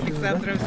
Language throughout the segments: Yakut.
Александров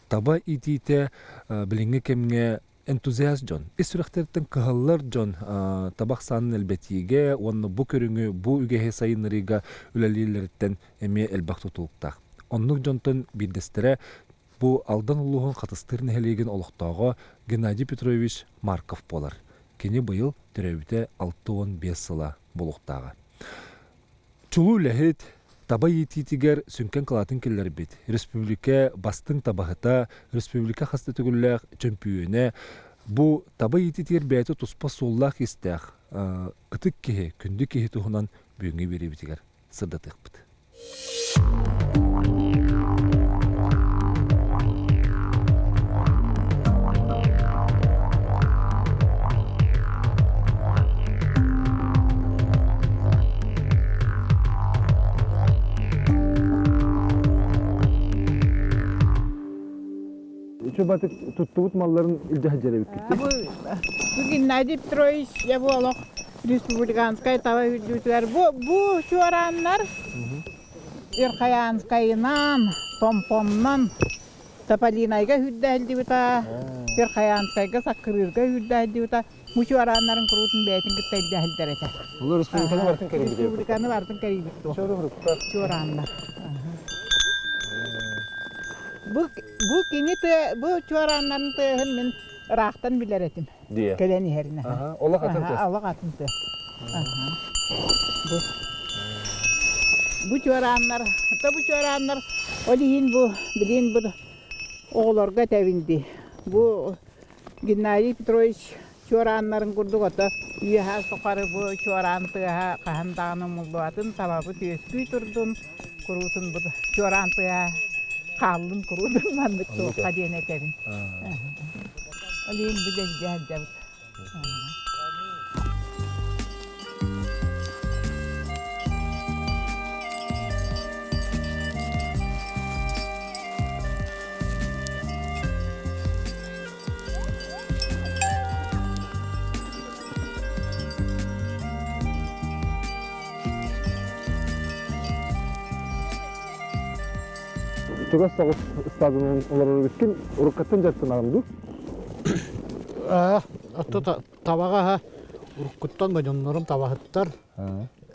Таба иитиитэ билиҥҥи кэмҥэ энтузиаст дьон, ис сүрэхтэриттэн кыһаллар дьон таба ахсаанын элбэтиигэ уонна бу көрүҥү, бу үгэһи сайыннарыыга үлэлииллэриттэн эмиэ элбэх тутулуктаах. Оннук дьонтон биирдэстэрэ бу Алдан улууһун Хатыстыыр нэһилиэгин олохтооҕо Геннадий Петрович Марков буолар. Кини быйыл төрөөбүтэ 65 сыла буолуохтааҕа. Чулуу үлэһит, таба иитиитигэр сүҥкэн кылаатын киллэрбит, республика бастыҥ табаһыта, республика хас да төгүллээх чөмпүйүөнэ, бу таба иитиитигэр бэйэтэ туспа суоллаах-иистээх ытык киһи, күндү киһи туһунан бүгүҥҥү биэриибитигэр сырдатыахпыт. Чубатык туттубут малларын илдьэ сылдьар эбиккит. Бу Геннадий Петрович я бу олох республиканскай таба үрдүтүгэр бу бу чуорааннар Верхоянскайынан, Томпоннон Тополинайга үүрдэһиллибитэ, Верхоянскайга Саккырыырга үүрдэһиллибитэ, бу чуорааннарын куруутун бэйэтин кытта илдьэһэллэр этэ. Бу республиканы барытын кэрийбит Республиканы барытын кэрийбит дуо? Чуорааннар. Бу бу кини тыа бу чуорааннарын тыаһын мин ыраахтан билэр этим. Кэлэн иһэрин. Олох атын тыас. Олох атын тыас. Бу бу чуорааннар, то бу чуорааннар ол иһин бу билин бу оҕолорго этэбин дии. Бу Геннадий Петрович чуорааннарын курдук ото үөһэ тухары бу чуораан тыаһа хаһан даҕаны умуллубатын, табабыт үөскүү турдун, куруутун бу чуораан тыаһа хааллын куруутун маннык туохха диэн этэбин. Ол иһин бу дьэ сылдьабыт. Чугас соҕус ыстаадынан олорор эбиккин. Уруккаттан дьарыктанаҕын дуу? Отто табаҕа аһа уруккуттан дьоннорум табаһыттар.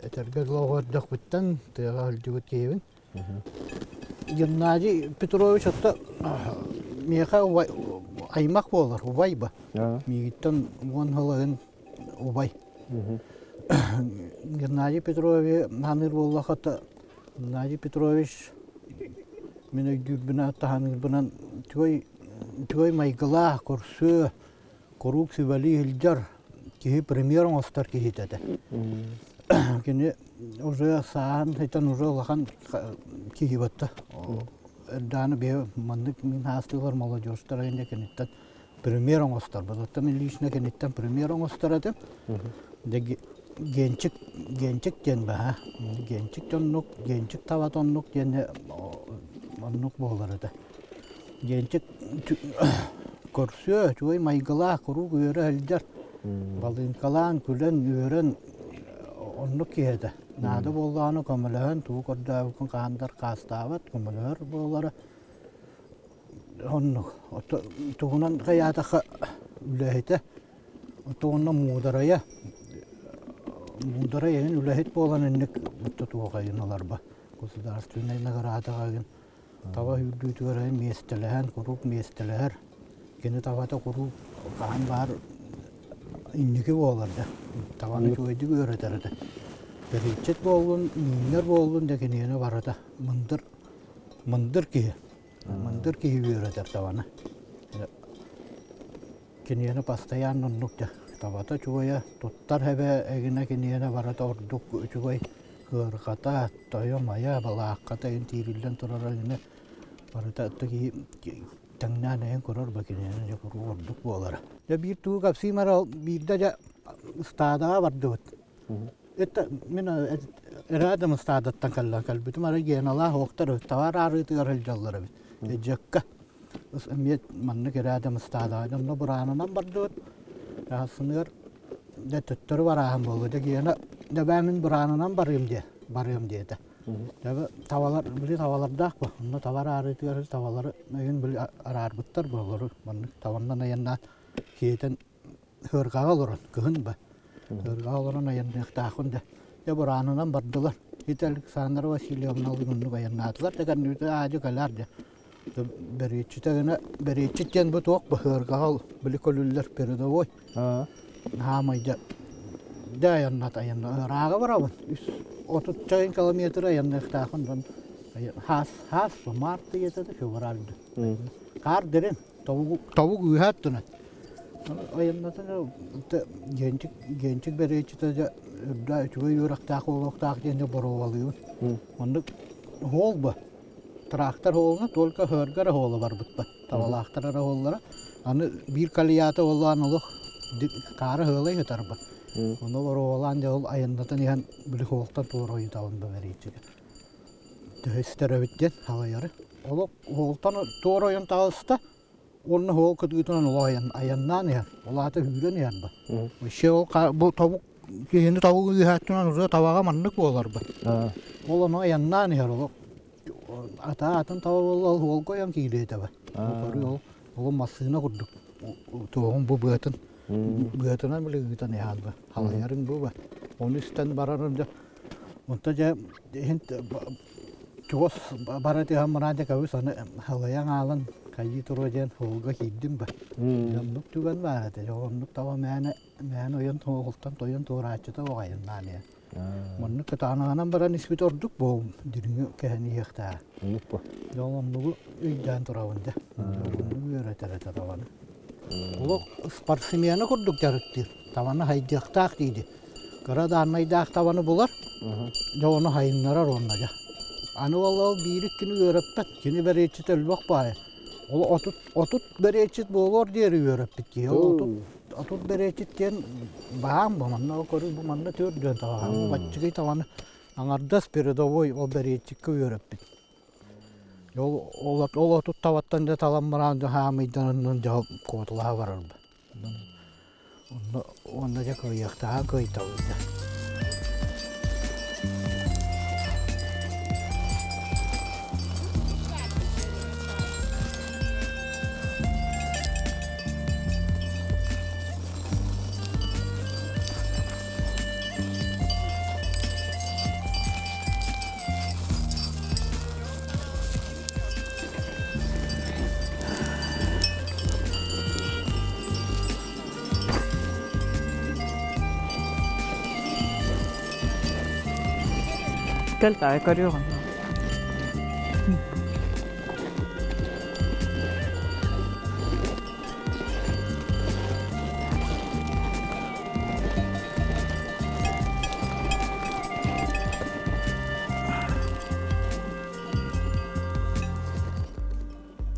Этэргэ дылы оҕо эрдэхпиттэн тыаҕа сылдьыбыт киһибин. Геннадий Петрович отто миэхэ аймах буолар, убай ба. Миигиттэн уон сыл убай. Геннадий Петрович ханыыр буоллахха Геннадий Петрович мин өйдүүрбүнэн таһаныырбынан үчүгэй үчүгэй майгылаах, көрсүө, куруук сүбэлии сылдьар киһи премьер оҥостор киһитэ этэ. Кини уже сааһын ситэн уже улахан киһи батта. Эрдэҕинэ биһи маннык мин аастыылар молодежтара инде киниттэн премьер оҥостор. Оттон мин лично киниттэн премьер оҥостор этим. Генчик Генчик диэн баһа. Генчик оннук, Генчик табата оннук диэн оннук буолар этэ. Генчик Көрсүө, үчүгэй майгылаах, куруук үөрэ сылдьар. Балыыҥкалаан, күлэн, үөрэн оннук киһи этэ. Наада буоллаҕына көмөлөһөн, тугу көрдөөбүккүн хаһан да хаастаабат, көмөлөһөр буолара. Оннук. Тугунан хайаатахха үлэһитэ, оттон муударайа, муударай эҥин үлэһит буолан инник туохайын ыларба. Государственнай наградаҕа игин таба сүүрдүүтүгэр эҥин миэстэлэһэн, куруук миэстэлэһэр. Кини табата куруук хаһан баар инники буолар да. Табаны үчүгэйдик үөрэтэр этэ. Бэрииччит буоллун, мииннэр буоллун да киниэхэ барыта мындыр мындыр киһи. Мындыр киһи үөрэтэр табаны. Киниэхэ постоянно оннук да табата үчүгэйэ, туттар эбэ эгинэ киниэхэ барыта ордук үчүгэй кыарҕата, тойо-майа, балаакката ин тиириллэн турара эгинэ барыта киһи тэҥнээн эйэн көрөр ба киниэхэ дьэ куруук ордук буолара. Дьэ биир тугу кэпсиим эрэ биирдэ дьэ ыстаадаҕа бардыбыт. Это мин рядом ыстаадаттан кэллэ кэлбитим арай Геналаах уоктар табаар аарыытыгар сылдьаллар эбит. Дьэккэ эмиэ маннык рядом ыстаадаҕа онно бураанынан бардыбыт. Аһассыныгар дьэ төттөрү барааһын буолла. Дьэ Гена дьэ мин бураанынан барыым диэ барыам диэтэ. Дьэ табалар били табалардаах бу. Онно табаар аарыытыгар табалары өйүн били араарбыттар буоллар маннык табаннан айаннаан киэтэн Ыарҕаҕа олорон, кыһын ба. Ыарҕаҕа олорон айанныахтаахпын да. Дьэ бураанынан бардылар. Ити Александра Васильевналыын оннук айаннаатылар да кэннибитэ аадьы кэлээр дьэ. Бэриэтчитэ гына бэриэтчит диэн бу туох бу ыарҕаҕа били көлүллэр передовой. Хаамай дьэ дьэ айаннат айанна ырааҕа барабын. Үс 30 километр айанныахтаахпын. Хаас хаас март ийэтэ да февраль да. Хаар дириҥ. Тобук ыыһаат гынан. Айаннатан Генчик Генчик бэриэччитэ дьэ үрдэ үчүгэй үөрэхтээх буолуохтаах диэн дьэ боруобалыыбын. Оннук уол бу. Трактор уолуна только ыһыарга эрэ уола барбыт ба. Табалаахтар эрэ уоллара. Аны биир колеята уоллаан олох хаары ыһыалай сытарба. Ону боруобалаан дьэ ол айаннатан иһэн били уолтан туора ойутабын ба бэриэччигэ. Төһө истэр эбит диэн халайары. Олох уолтан туора ойон таҕыста уонна уол кытыытынан олох айаннаан иһэр. Ол аата сүүрэн иһэр ба. Вообще ол бу тобук киһини тобук ыыһааччынан уже табаҕа маннык буолар ба. Ол ону айаннаан иһэр олох ата атын таба буолла ол уолга ойон киириэтэ ба. Ол ол массыына курдук туоҕун бу быатын быатынан били ыытан иһэр ба. Халайарын бу ба. Ону истэн барар дьэ Онто дьэ иһин чугас бара түһэн баран дьэ көбүс аны халыйан аалан хайыы туруо диэн суолга киирдим ба. Оннук түгэн баар этэ. Дьэ оннук таба мээнэ мээнэ ойон туоҕултан тойон туорааччыта оҕайыннаан иһэн. Маннык кытаанаҕынан баран испит ордук буол дириҥи кэһэн иһиэхтээҕэ. Оннук бу. Дьэ ол оннугу өйдөөн турабын дьэ. Оннук үөрэтэр этэ табаны. Олох спортсмена курдук дьарыктыыр. Табаны хайдыахтаах дииди. Кыра дааннайдаах табаны булар, дьэ ону хайыннарар уонна дьэ. Аны ол ол биир иккини үөрэппэт, кини бэриэтчит элбэх баайа. Ол 30 бэриэтчит буолуор диэри үөрэппит киһи. Ол 30 бэриэтчит диэн баам бу манна көрү бу манна төрдүөн табаҕа. Баччыгый табаны аҥардас передовой ол бэриэтчиккэ үөрэппит. Ол ол ол 30 табаттан дьэ талан баран дьэ хаамыйданан дьэ куотулаһа барарбыт. Онно уонна дьэ кыайыахтааҕа кыайталыыта. Кэл таай көрүөҕүн.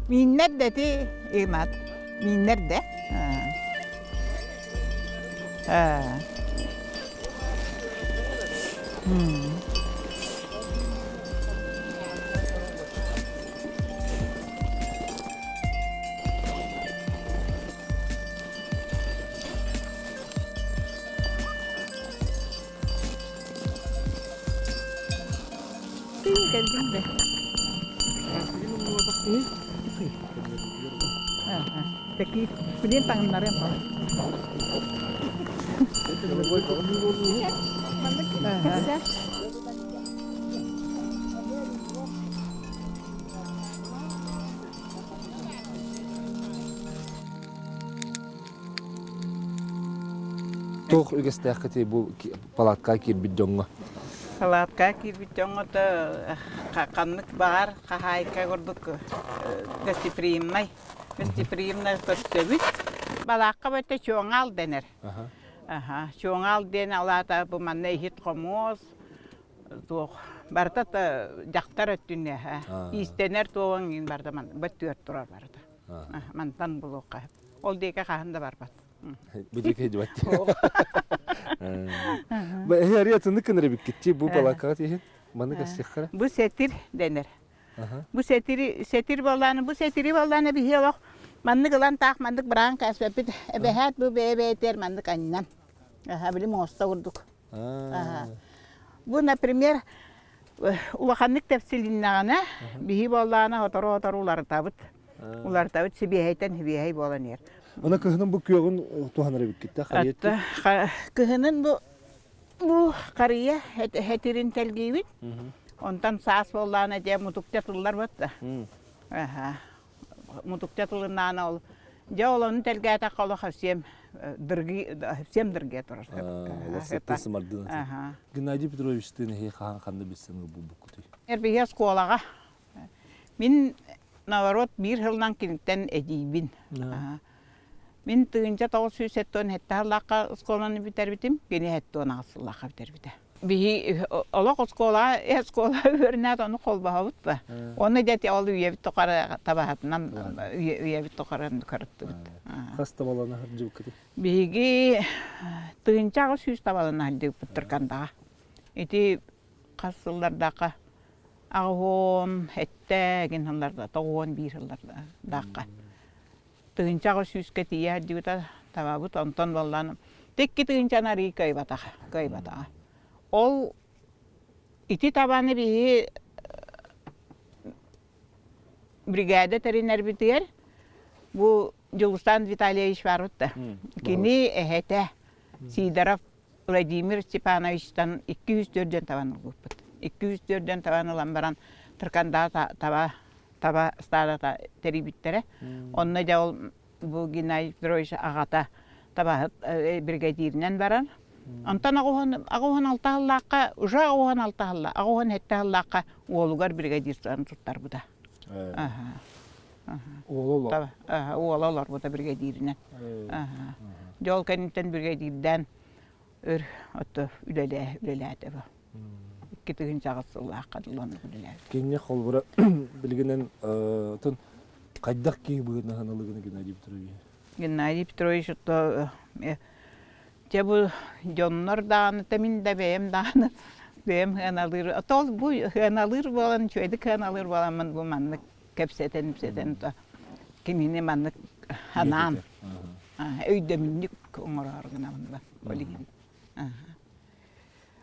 Мииннэр да ити Игнат. Мииннэр да. Аа. Кэлдиҥ да. Такие, блин, таҥыннарыам бала. Туох үгэстээххитий бу палаткаҕа киирбит дьоҥҥо? Палаткаҕа киирбит дьоҥҥо ханнык баҕар хаһаайка курдук гостеприимнай гостеприимнай көрсөбүт. Балаакка бөттө чуоҥаал дэнэр. Аха, чуоҥаал диэн алаата бу манна иһит-хомуос, туох барыта дьахтар өттүнэ иистэнэр туоҕуҥ иин барыта бөттүгэр турар барыта. Мантан булуохха. Ол диэки хаһан да барбат. Бу диэки дьыбат. Эһи арыйа атыннык гынар эбиккитчи бу балакаҕа тиһин маны кэссиэххэ. Бу сэтир дэнэр. Бу сэтири сэтир буоллааны бу сэтири буоллааны биһи олох маннык ылан таах маннык быраан кээспэппит эбэһээт бу бэйэ-бэйэтигэр маннык анньан. Аха били муоста курдук. Бу, например, улаханнык тэпсилиннэҕинэ, биһи буоллаҕына сотору-сотору уларытабыт. Уларытабыт сибиэһэйтэн сибиэһэй буолан иһэр. Ана кыһынын бу күөҕүн туһанар эбиккит да Кыһынын бу бу харыйа хэтирин тэлгиибит. Онтон саас буоллаҕына дьэ мутукча тыллар батта. Мутукча тылыннаана ол дьэ ол ону тэлгээтэххэ олох совсем дыргыы совсем дыргыйа турар. Сымардын. Геннадий Петровичтыын эһиги хаһан ханна билсэн ылбыккытый? Биһи оскуолаҕа мин наоборот биир сылынан киниттэн эдьиийбин. Мин 1977 сыллаахха оскуоланы бүтэрбитим, кини 78 сыллаахха бүтэрбитэ. Биһи олох оскуолаҕа оскуола үөрэнээт ону холбоһобут ба. Оны дьэ ол үйэбит тухары табаһытынан үйэбит тухары көрүттүбүт. Хас табалана сылдьыбыккытый? Биһиги 1800 табалана сылдьыбыппыт Тыркандаҕа. Ити хас сыллардаахха 87 эгин сылларда 91 сыллардаахха 1800-кэ тиийэ сылдьыбыта табабыт онтон буоллаан икки тыһыынчаны арыый кыайбатах кыайбатаҕа ол ити табаны биһи бригада тэринэрбитигэр бу Дьулустан Витальевич баарбыт да кини эһэтэ Сидоров Владимир Степановичтан 204 табан ылбыппыт. 204 табан ылан баран Тыркандаа таба таба стадата тэрийбиттэрэ. Онно дьэ ол бу Геннадий Петрович аҕата табаһыт бригадиринэн баран онтон 86 сыллаахха уже 86 сылла 87 сыллаахха уолугар бригадирствоны туттарбыта. Уола Уола олорбута бригадиринэн. Дьэ ол кэнниттэн бригадирдээн өр отто үлэлээ үлэлээтэ бу. 2008 сыллаахха дылы оннук үлэлээбит. Кинини холбура билигинэн тун хайдах киһи быһыытынан ылыгына Геннадий Петрович? Геннадий Петрович отто дьэ бу дьоннор даҕаны та мин да бэйэм даҕаны бэйэм сыаналыыр отол бу сыаналыыр буолан үчүгэйдик сыаналыыр буоламмын бу маннык кэпсэтэн ипсэтэн то кинини маннык анаан өйдөмүнньүк оҥороору гынабын ба ол иһин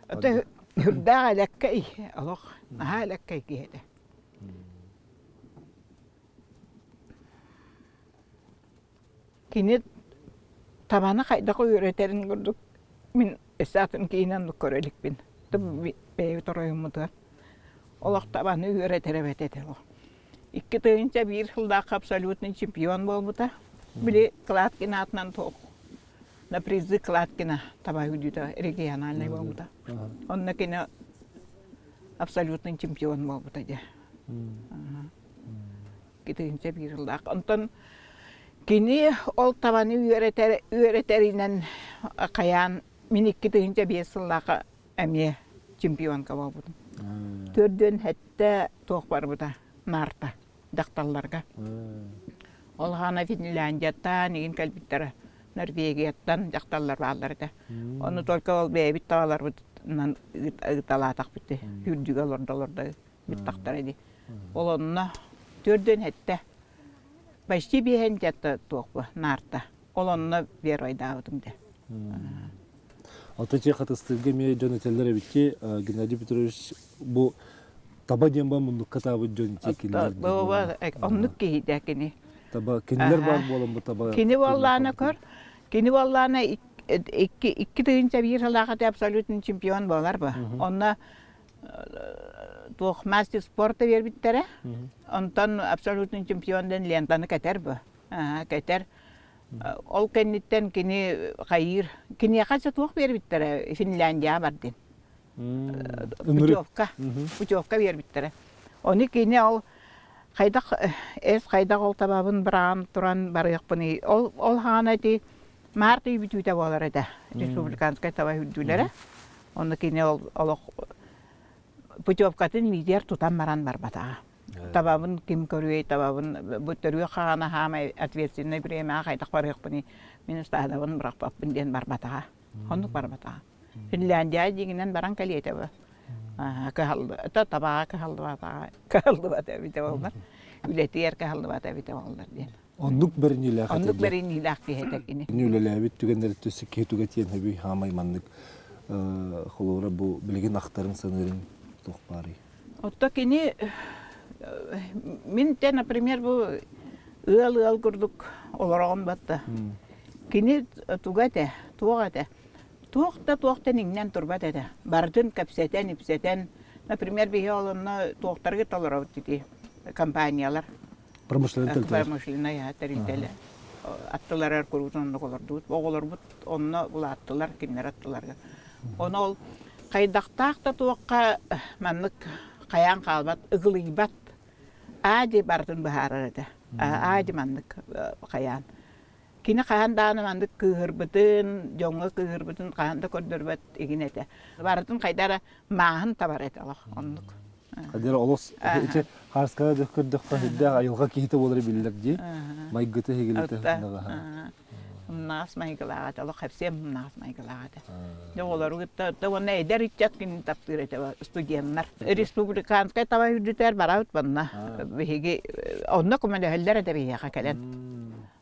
Ото үрдээх элэккэй олох наһаа элэккэй киһи этэ. Кини табаны хайдах үөрэтэрин курдук мин өссө атын киһини оннук көрө иликпин. Бэйэбит оройуоммутугар олох табаны үөрэтэр эбит этэ олох. 2001 сыллаахха абсолютный чемпион буолбута. Били Кладкин аатынан туох на призы Кладкина таба үүдүүтэ региональный буолбута. Онно кини абсолютный чемпион буолбута дьэ. 2001 сыллаах. Онтон кини ол табаны үөрэтэр үөрэтэринэн хайаан мин 2005 сыллаахха эмиэ чемпионка буолбутум. Төрдүөн сэттэ туох барбыта наарта дьахталларга. Ол хаана Финляндияттан игин кэлбиттэрэ Норвегияттан дьахталлар бааллар этэ. Ону только ол бэйэбит табаларбытынан ыыталаатахпыт үрдүгэ олордо-олордо ыыттахтара дии. Ол онно төрдүөн сэттэ почти биэһэн где-то туох бу наарта. Ол онно первойдаабытым дэ. Алта дьиэ хатыстыырга эмиэ дьон этэллэр эбит Геннадий Петрович бу. Таба диэн ба муннукка таабыт дьон ити кинилэр Баба оннук киһитэ кини. Таба кинилэр баар буолан бу таба Кини буоллаана көр, кини буоллаана 2001 сылаахата абсолютный чемпион буолар ба. Онно туох мастер спорта биэрбиттэрэ. Онтон абсолютный чемпион дэн лентаны кэтэр бу. Кэтэр. Ол кэнниттэн кини хайыыр. Киниэхэ туох биэрбиттэрэ Финляндияҕа бардын. Путевка. Путевка биэрбиттэрэ. Ону кини ол хайдах эс хайдах ол табабын быраҕан туран барыахпыный. Ол ол хаана ити март ый бүтүүтэ буолар этэ. Республиканскай таба үрдүүлэрэ. Ону кини ол олох путевкатын илиитигэр тутан баран барбатаҕа. Табабын ким көрүөй, табабын бу төрүөх хаана хаамай ответственнай бириэмэҕэ хайдах барыахпыный, мин ыстаадабын бырахпаппын диэн барбатаҕа. Оннук барбатаҕа. Финляндия дьиҥинэн баран кэлиэтэ бу. Кыһаллы, табаҕа кыһаллыбатаҕа, кыһаллыбата эбитэ буоллар. Үлэтигэр кыһаллыбата эбитэ буоллар диэн. Оннук бэриниилээх этэ. Оннук бэриниилээх киһи этэ кини. Кини үлэлээбит түгэннэри өссө киһи туга тиэн сөбүй хаамай маннык холобура бу билигин ахтарын саныырын туох баарый? Отто кини мин те, например, бу ыал-ыал курдук олороҕун батта. Кини туга этэ, туох этэ? Туох да туохтан иҥнэн турбат этэ. Барытын кэпсэтэн-ипсэтэн, например, биһи ол онно туохтарга толоробут ити компаниялар. Промышленнай тэрилтэлэр. Промышленнай тэрилтэлэр. Аттыларар куруутун оннук олордубут. Оҕолорбут онно улааттылар, кинилэр аттыларга. Ону ол хайдахтаах да туохха маннык хайаан хаалбат, ыгылыйбат. Аа-дии барытын быһаарар этэ. Аа-дии маннык хайаан. Кини хаһан даҕаны маннык кыыһырбытын, дьоҥҥо кыыһырбытын хаһан да көрдөрбөт игин этэ. Барытын хайда эрэ мааһын табар этэ олох оннук. Хадера олус ити хаарскаҕа дьөх көрдөххө үрдээх айылҕа киһитэ буолара биллэр дии. Майгыта иһигилитэ Муннаас майгылаах этэ, олох хэпсиэм муннаас майгылаах этэ. Дьэ оҕолору кытта уонна эдэр ыччат кинини таптыыр этэ студеннар. Республиканскай таба үрдүтэр барабыт манна. Биһиги онно көмөлөһөллөр этэ биһиэхэ кэлэн.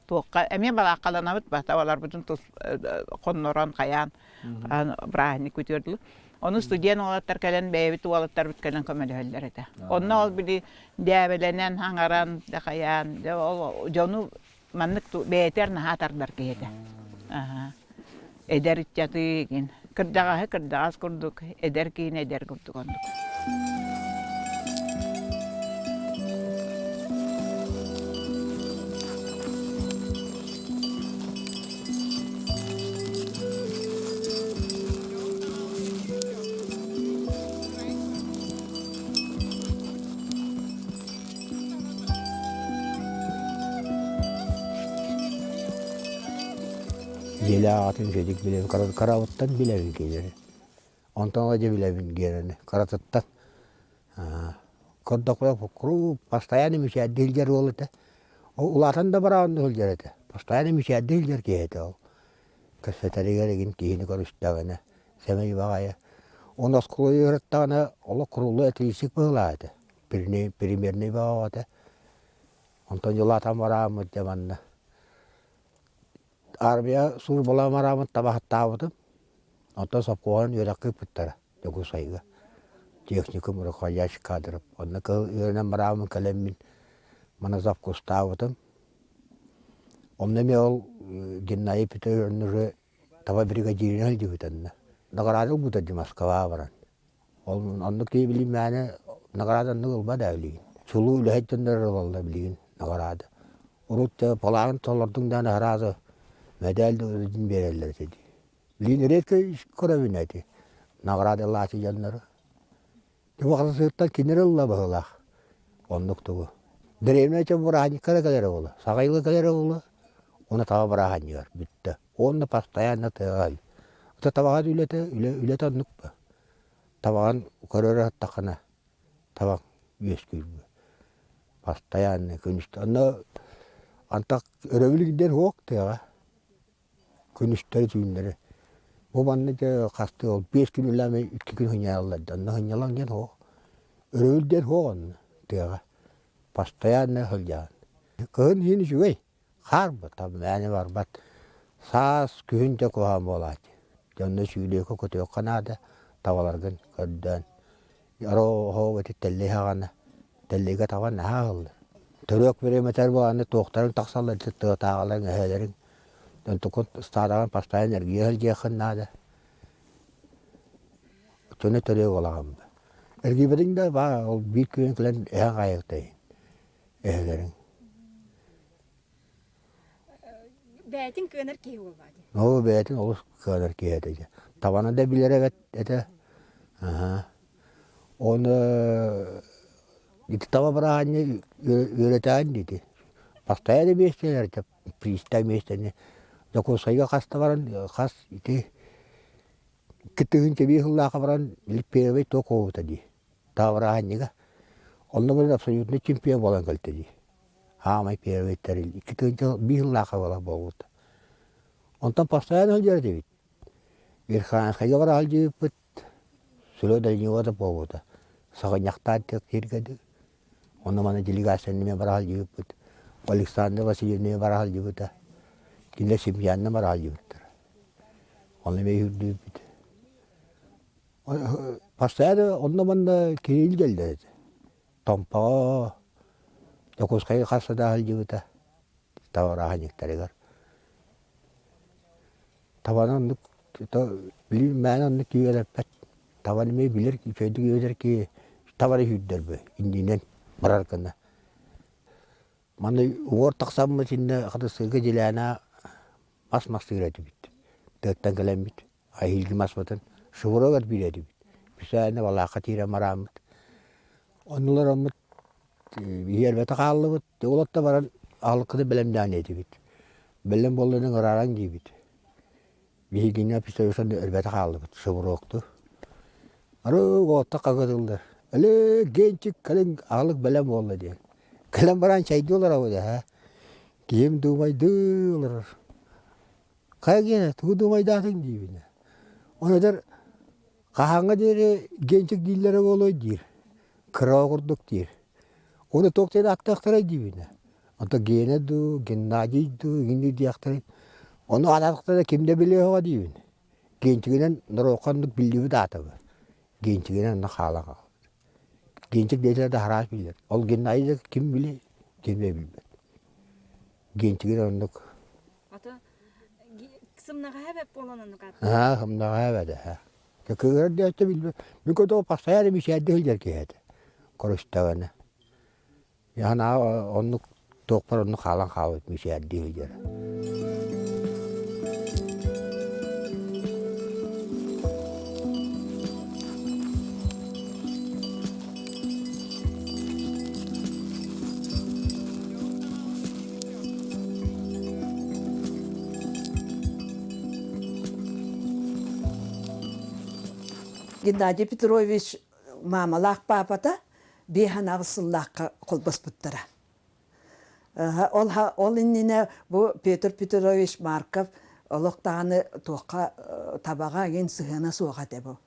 Туохха эмиэ балааккаланабыт ба табаларбытын тус хоннорон хайаан бырааһынньык күтүөрдүлү. Ону студент уолаттар кэлэн бэйэбит уолаттарбыт кэлэн көмөлөһөллөр этэ. Онно ол били дээбэлэнэн, хаҥаран, дэ хайаан, дьэ ол дьону маннык бэйэтэр наһаа тардар киһи этэ. Эдэр ыччаты игин. Кырдьаҕаһы кырдьаҕас курдук, эдэр киһини эдэр курдук оннук. Дьиэлээх аҕатын үчүгэйдик билэбин, кырабыттан билэбин кинилэри. Онтон ыла дьэ билэбин Гераны, кыратыттан. Көрдөхпүнэ куруук постоянно мичээрдии сылдьар уол этэ. Улаатан да бараҕын да сылдьар этэ. Постоянно мичээрдии сылдьар киһи этэ ол. Кэпсэтэригэр игин киһини көрүстэҕинэ сэмэй баҕайы. Оны оскуола үөрэттаҕына олох куруллу этилиисик быһыылаах этэ. Примерный баҕа этэ. Онтон улаатан барааммыт дьэ манна Армия службалаан барааммыт табаһыттаабытым. Онтон сопхуоһунан үөрэххэ ыыппыттара Дьокуускайга. Техникум руководящих кадров. Онно кыһыл үөрэнэн барааммын кэлэммин маны завкустаабытым. Онно эмиэ ол Геннадий Петрович уже таба бригадиринэн сылдьыбыт онно. Награда ылбыта дии Москваҕа баран. Ол оннук киһи билигин мээнэ награда оннук ылбат ээ билигин. Чулуу үлэһит дьоннор ылаллар билигин награда. Урут палаан толордуҥ даҕаны сразу мэдээл да биэрэллэр этэ дии. Билигин редко көрөбүн эти награда ылааччы дьоннору. Дьыбахсыттан кинилэр ылла быһыылаах. Оннук тугу. Дэриэбинэ дьон бырааһынньыкка эрэ кэлэрэ буолуо. Саҥа ыйга кэлэрэ буолуо. Уонна таба бырааһынньыгар бүттэ. Уонна постоянно тыаҕа. Ото табаҕа үлэтэ, үлэ, үлэтэ оннук ба. Табаҕын көрөрө сыттаххына табах үөскүүр. Постоянно күнүстэ. Онно антах өрөбүл диэн суох тыаҕа. Күнүстэри түүннэри. Бу манна дьэ хастыы ол 5 күн үлээмэ 2 күн сынньаналлар да онно сынньалаҥ диэн суох. Өрөбүл диэн суох онно тыаҕа. Постоянно сылдьаҕын. Кыһын иһин үчүгэй. Хаарбат, мээнэ барбат. Саас, күһүн дьэ куһаҕан буолааччы. Дьэ онно сүүлүөкэ көтүөххэ наада, табаларгын көрдөөн. Оһоҕо ити тэллэй хаҕана тэллэйгэ таба наһаа ыһыллар. Төрүөх бириэмэтэр буолааны туохтарын тахсаллар ити тыатааҕыларыҥ эһэлэриҥ онтукун ыстаадаҕын постоянно эргийэ сылдьыаххын наада. Оччону төрүөх буолаҕын ба. Эргийбэтиҥ да баа ол биир күн кэлэн эһэҥ хайыахтай эһэлэриҥ. Бэйэтин кыанар киһи буолбаа дии. Оо, бэйэтин олус кыанар киһи этэ дьэ. Табаны да билэр эбит этэ. Аһа. Оны ити таба бырааһынньык үөрэтээһин диити. Постоянно миэстэлэр этэ, пристав миэстэни. Дьокуускайга хаста баран хас ити 2005 сыллаахха баран первый ток буолбута дии. Таба бырааһынньыга. Онно баран абсолютно чемпион буолан кэлтэ дии. Аамай первый тэрил 2001 сыллаахха буола буолбута. Онтон постоянно сылдьар этибит. Верхоянскайга бара сылдьыбыппыт, Сүрэ Дальнего да буолбута. Саҕынньахтаан сиргэ Онно маны делегацияны бара сылдьыбыппыт. Александр Васильевна бара сылдьыбыта. Кинилэр семьянна бара сылдьыбыттара. Онно эмиэ үрдүүбүт. Постоянно онно-манна киһи илдьэллэр этэ. Томпоҕо, Дьокуускайга хас да сылдьыбыта табарааһынньыктарыгар. Табаны оннук билим мээнэ оннук киирэрпэт. Табаны эмиэ билэр үчүгэйдик үөрэтэр киһи табары сүүрдэрбэ иннинэн барар гына. Манна уҥуор тахсаммыт иннэ хатысыырга дьилээнэ мас мастыыр этибит. Тыаттан кэлэммит. Эһиилги маспытын швырогар биир этибит. Бүсээнэ балаакка тиирэн барааммыт. Оннулараммыт иһиэрбэтэ хааллыбыт. Уолатта баран аһылыккытын бэлэмнээн этибит. Бэлэм буоллун ыҥырааран диибит. Биһигини пистолетан өлбөтө хааллыбыт швырокту. Ары уолаттар хаһыатыллар. Эле Генчик кэлин аһылык бэлэм буолла диэн. Кэлэн баран чэйдии олоробут эһэ. Киһим дуумайдыы олорор. Хайа гиэнэ тугу думайдаатыҥ диибин Ону этэр хаһааҥҥа диэри генчик дииллэрэ буолуой диир. Кыра курдук диир. Ону туох диэн ааттаахтарай диибин Онто Гена дуу, Геннадий дуу, игини диэхтэрин. Ону аатахтара ким да билиэҕэ диибин. Генчигинэн норуокка оннук биллибит аата бу. Генчигинэн онно хаалан хаалбыт. Генчик диэтэ да араас биллэр. Ол Геннадий да ким билиэй, ким да билбэт. Генчигин оннук Ата сымнаҕаһа эбэт буолан оннук ааттыыр. Аа, сымнаҕаһа эбэт ээ. Кыыһырар диэччи билбэт. Мин кодоо постоянно мичээрдии сылдьар киһи этэ. Көрүстэҕинэ. Наһаа оннук туохпар оннук хаалан хаалбыт мичээрдии сылдьар. Геннадий Петрович маамалаах паапата 58 сыллаахха холбоспуттара. Ол, ол иннинэ бу Петр Петрович Марков олох даҕаны туохха табаҕа игин сыһыана суох этэ бу.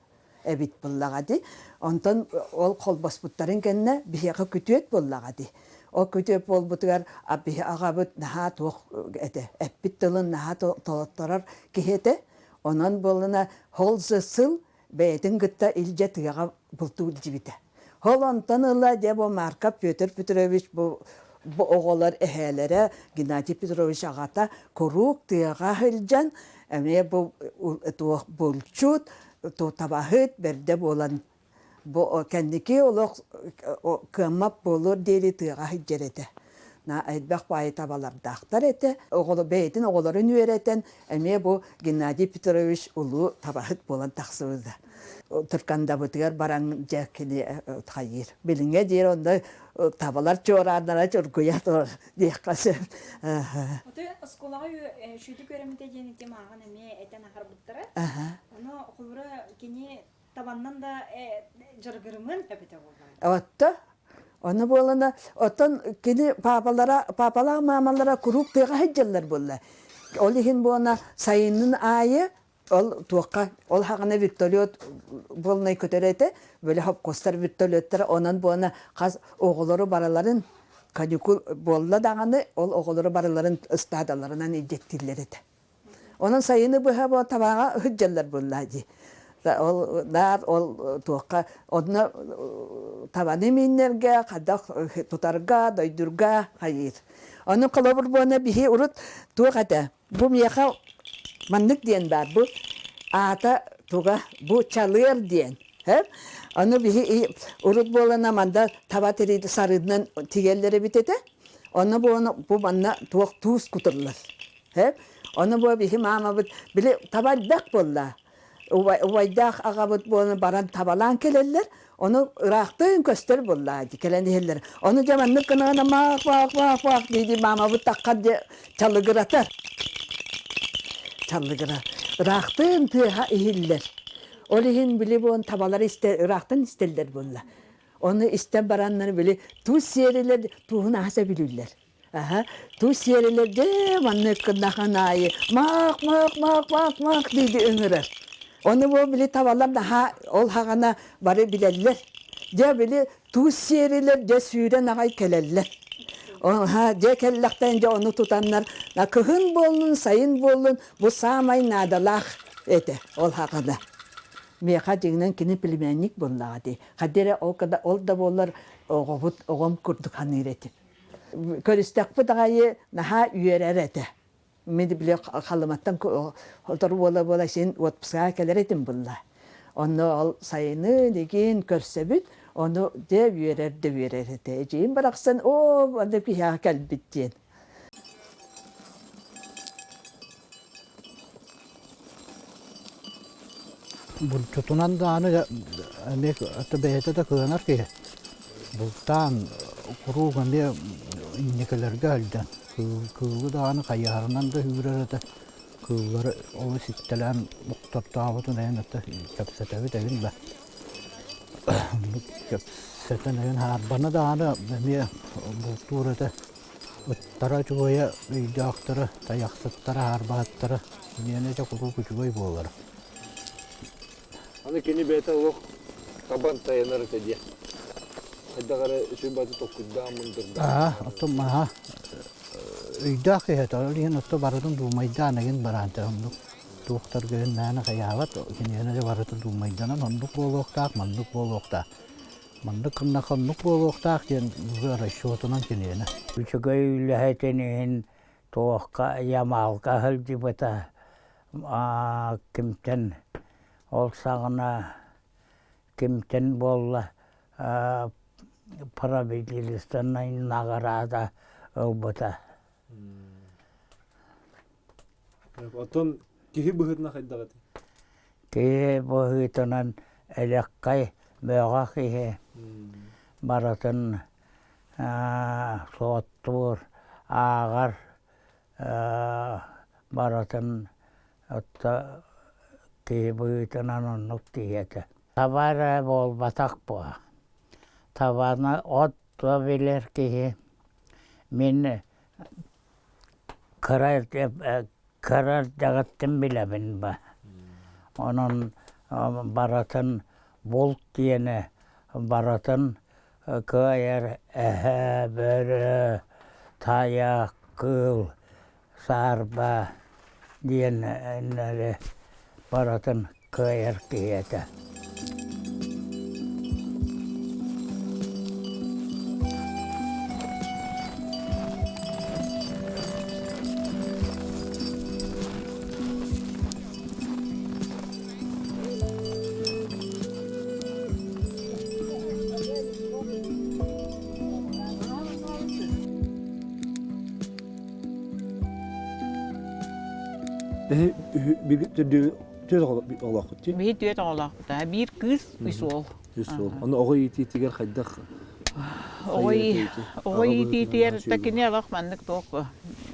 эбит буоллаҕа дии. Онтон ол холбоспуттарын кэннэ биһиэхэ күтүөт буоллаҕа дии. Ол күтүөт буолбутугар биһи аҕабыт наһаа туох этэ, эппит тылын наһаа толотторор киһи этэ. Онон буоллана ол сыл бэйэтин кытта илдьэ тыаҕа бултуур дьибитэ. Ол онтон ыла дьэ бу Марков Петр Петрович бу бу оҕолор эһээлэрэ Геннадий Петрович аҕата куруук тыаҕа сылдьан эмиэ бу туох булчут табаһыт бэрдэ буолан бу кэнники олох кыаммат буолуор диэри тыаҕа сылдьар этэ. Элбэх баайы табалардаахтар этэ. Оҕолор бэйэтин оҕолорун үөрэтэн эмиэ бу Геннадий Петрович улуу табаһыт буолан тахсыбыта. Туркандабытыгар баран дьэ кини хайыыр. Билиҥҥэ диэри онно табалар чуорааннара чургуйа турар диэххэ сөп. Отой оскуолаҕа үчүгүйдүк үөрэммитэ диэн ити мааҕын эмиэ этэн аһарбыттара. Ону холобура кини табаннан да дьарыгырымын эбитэ буоллаҕа. Отто Ону буолана, оттон кини паапалара, паапалаах маамалара куруук тыаҕа сылдьаллар буолла. Ол иһин буолана сайынын аайы ол туохха ол хаҕына вертолет буолнай көтөр этэ, бөлө хопкостар вертолеттара онон буолана хас оҕолору бараларын каникул буолла даҕаны ол оҕолору барыларын ыстаадаларынан илдьэттииллэр этэ. Онон сайыны быһа бу табааҕа сылдьаллар буолла дии. Ол наар ол туохха онно табаны мииннэргэ, хайдах тутарга, дойдурга хайыыр. Ону холобур буона биһи урут туох этэ? Бу миэхэ маннык диэн баар. Бу аата туга? Бу чалыар диэн. Ону биһи урут буолана манда таба тириити сарыынан тигэллэр эбит этэ. Ону бу манна туох туус кутуллар. Ону бу биһи маамабыт били таба элбэх буолла. Убайдаах аҕабыт буолан баран табалаан кэлэллэр. Ону ыраахтыын көстөр буолла кэлэн иһэллэр. Ону дьэ маннык гына маах маах маах маах дии маамабыт таххар дьэ чалыгыратар. Чалыгыра. Ыраахтыын тыаһа иһиллэр. Ол иһин били буон табалар истэ ыраахтан истэллэр буолла. Ону истэн бараннар били туус сиэрилэр тууһун аһаса билүүллэр. Аһа, туус сиэрилэр дьэ маннык гыннахан аайы маах маах маах маах маах дии ыҥырар. Ону бу били табалар наһаа ол хаҕана бары билэллэр. Дьэ били туус сиэрилэр дьэ сүүрэн аҕай кэлэллэр. Аһа, дьэ кэллэхтэн дьэ ону тутаннар кыһын буоллун, сайын буоллун бу саамай наадалаах этэ ол хаҕана. Миэхэ дьиҥинэн кини племянник буоллаҕа дии. Хадди эрэ ол, ол да буоллар оҕобут оҕом курдук саныыр этим. Көрүстэхпит аҕайы наһаа үөрэр этэ. Мин били Халыматтан хотор буола-буола син отпускаҕа кэлэр этим булла. Онно ол сайыны игин көрсөбүт, ону дьэ үөрэр да үөрэр этэ. Эдьиийим барахсан оо аны киһиэхэ кэлбит диэн. Булчутунан даҕаны эмиэ бэйэтэ да кыанар киһи. Бултаан куруук эмиэ инникилэргэ сылдьан кыылы даҕаны хайыһарынан да үүрэр этэ. Кыыллары олус иттэлээн охтортообутун эйэн это кэпсэтэбит эбин да. Кэпсэтэн эйэн һаарбаны даҕаны эмиэ бултуур этэ. Ыттара үчүгэйэ, өйдөөхтөрө, тайахсыттара, һаарбаһыттара миэнэ дьэ куруук үчүгэй буолара. Аны кини бэйэтэ олох табан тайанар этэ диэ. Хайдах эрэ үчүгэй баты толкуйдаан мындырдаан. Аа, оттон маһа өйдөөх киһи этэ. Ол иһин отто барытын дуумайдаан egин бараан оннук туохтарга мээнэ хайаабат киниэнэ дьэ барыта дуумайданан оннук буолуохтаах, маннык буолуохтаах. Маннык гыннахха оннук буолуохтаах диэн расчетунан киниэнэ. Үчүгэй үлэһитин иһин туохха Ямалга сылдьыбыта кимтэн ол саҕана кимтэн буолла правительственнай наҕараада ылбыта. Оттон киһи быһыытынан хайдах этэй? Киһи быһыытынан элэккэй, бөҕө киһи барытын суоттуур, ааҕар, барытын киһи быһыытынан оннук киһи этэ. Таба эрэ буолбатах буо. Табаны от билэр киһи мин кыра кыра эрдэҕиттэн билэбин ба. Онон барытын булт диэни барытын кыайар эһэ, бөрө, тайах, кыыл, саарба диэн барытын кыайар киһи этэ. Түөрт оҕолооххут дии? Биһи түөрт оҕолоохпут. Биир кыыс, үс уол. Үс уол. Ону оҕо иитиитигэр хайдах Оҕо иитиитигэр да кини олох маннык туох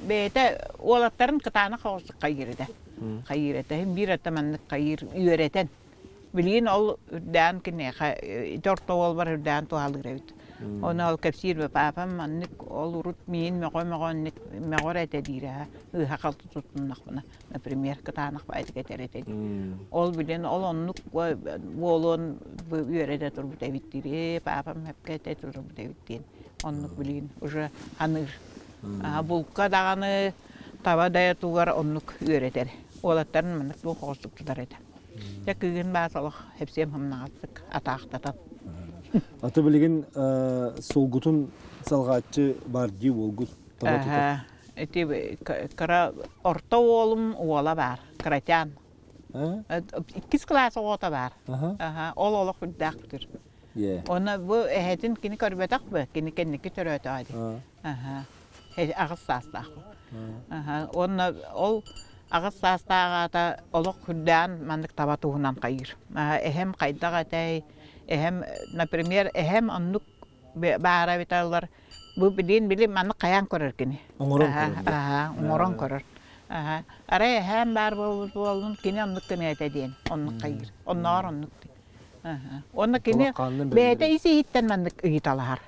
бэйэтэ уолаттарын кытаанах оҕустук хайыыр этэ. Хайыыр этэ. Биир ата маннык хайыыр үөрэтэн. Билигин ол үрдээн киниэхэ ити орто уолбар үрдээн туһалыыр эбит. Ону ол кэпсиир паапам маннык ол урут миин мөҕө-мөҕө оннук мөҕөр этэ диирэ ыыһа-халты туттуннахпына например, кытаанах баайдык этэр этэ Ол билэн ол оннук буолуон үөрэтэ турбут эбит диир. Ээ, паапам эпкэ этэ турбут эбит диэн. Оннук билигин уже аныыр. Булка даҕаны таба дайатугар оннук үөрэтэр. Уолаттарын маннык туох оҕустук тутар этэ. Дьэ кыыһын баас олох хэпсиэм хымнаҕастык атаахтатан. Аты билигин суолгутун салҕааччы баар дии уолгут таба тутар. Ити кыра орто уолум уола баар, кыратян. Иккис кылаас оҕото баар. Ол олох үрдээх бүтүр. Оны бу эһэтин кини көрбөтөх бу, кини кэнники төрөөтөҕө дии. Аҕыс саастаах. Уонна ол аҕыс саастаах аата олох үрдээн маннык таба туһунан хайыыр. Эһэм хайдах этэй, эһэм, например, эһэм оннук баара эбитэ ылар бу билин били маннык хайаан көрөр кини. Оҥорон көрөр. Оҥорон көрөр. Арай эһээм баар буолбут буоллун, кини оннук гыныа этэ диэн оннук хайыыр. Оннооҕор оннук. Уонна кини бэйэтэ ис иһиттэн маннык ыйыталаһар.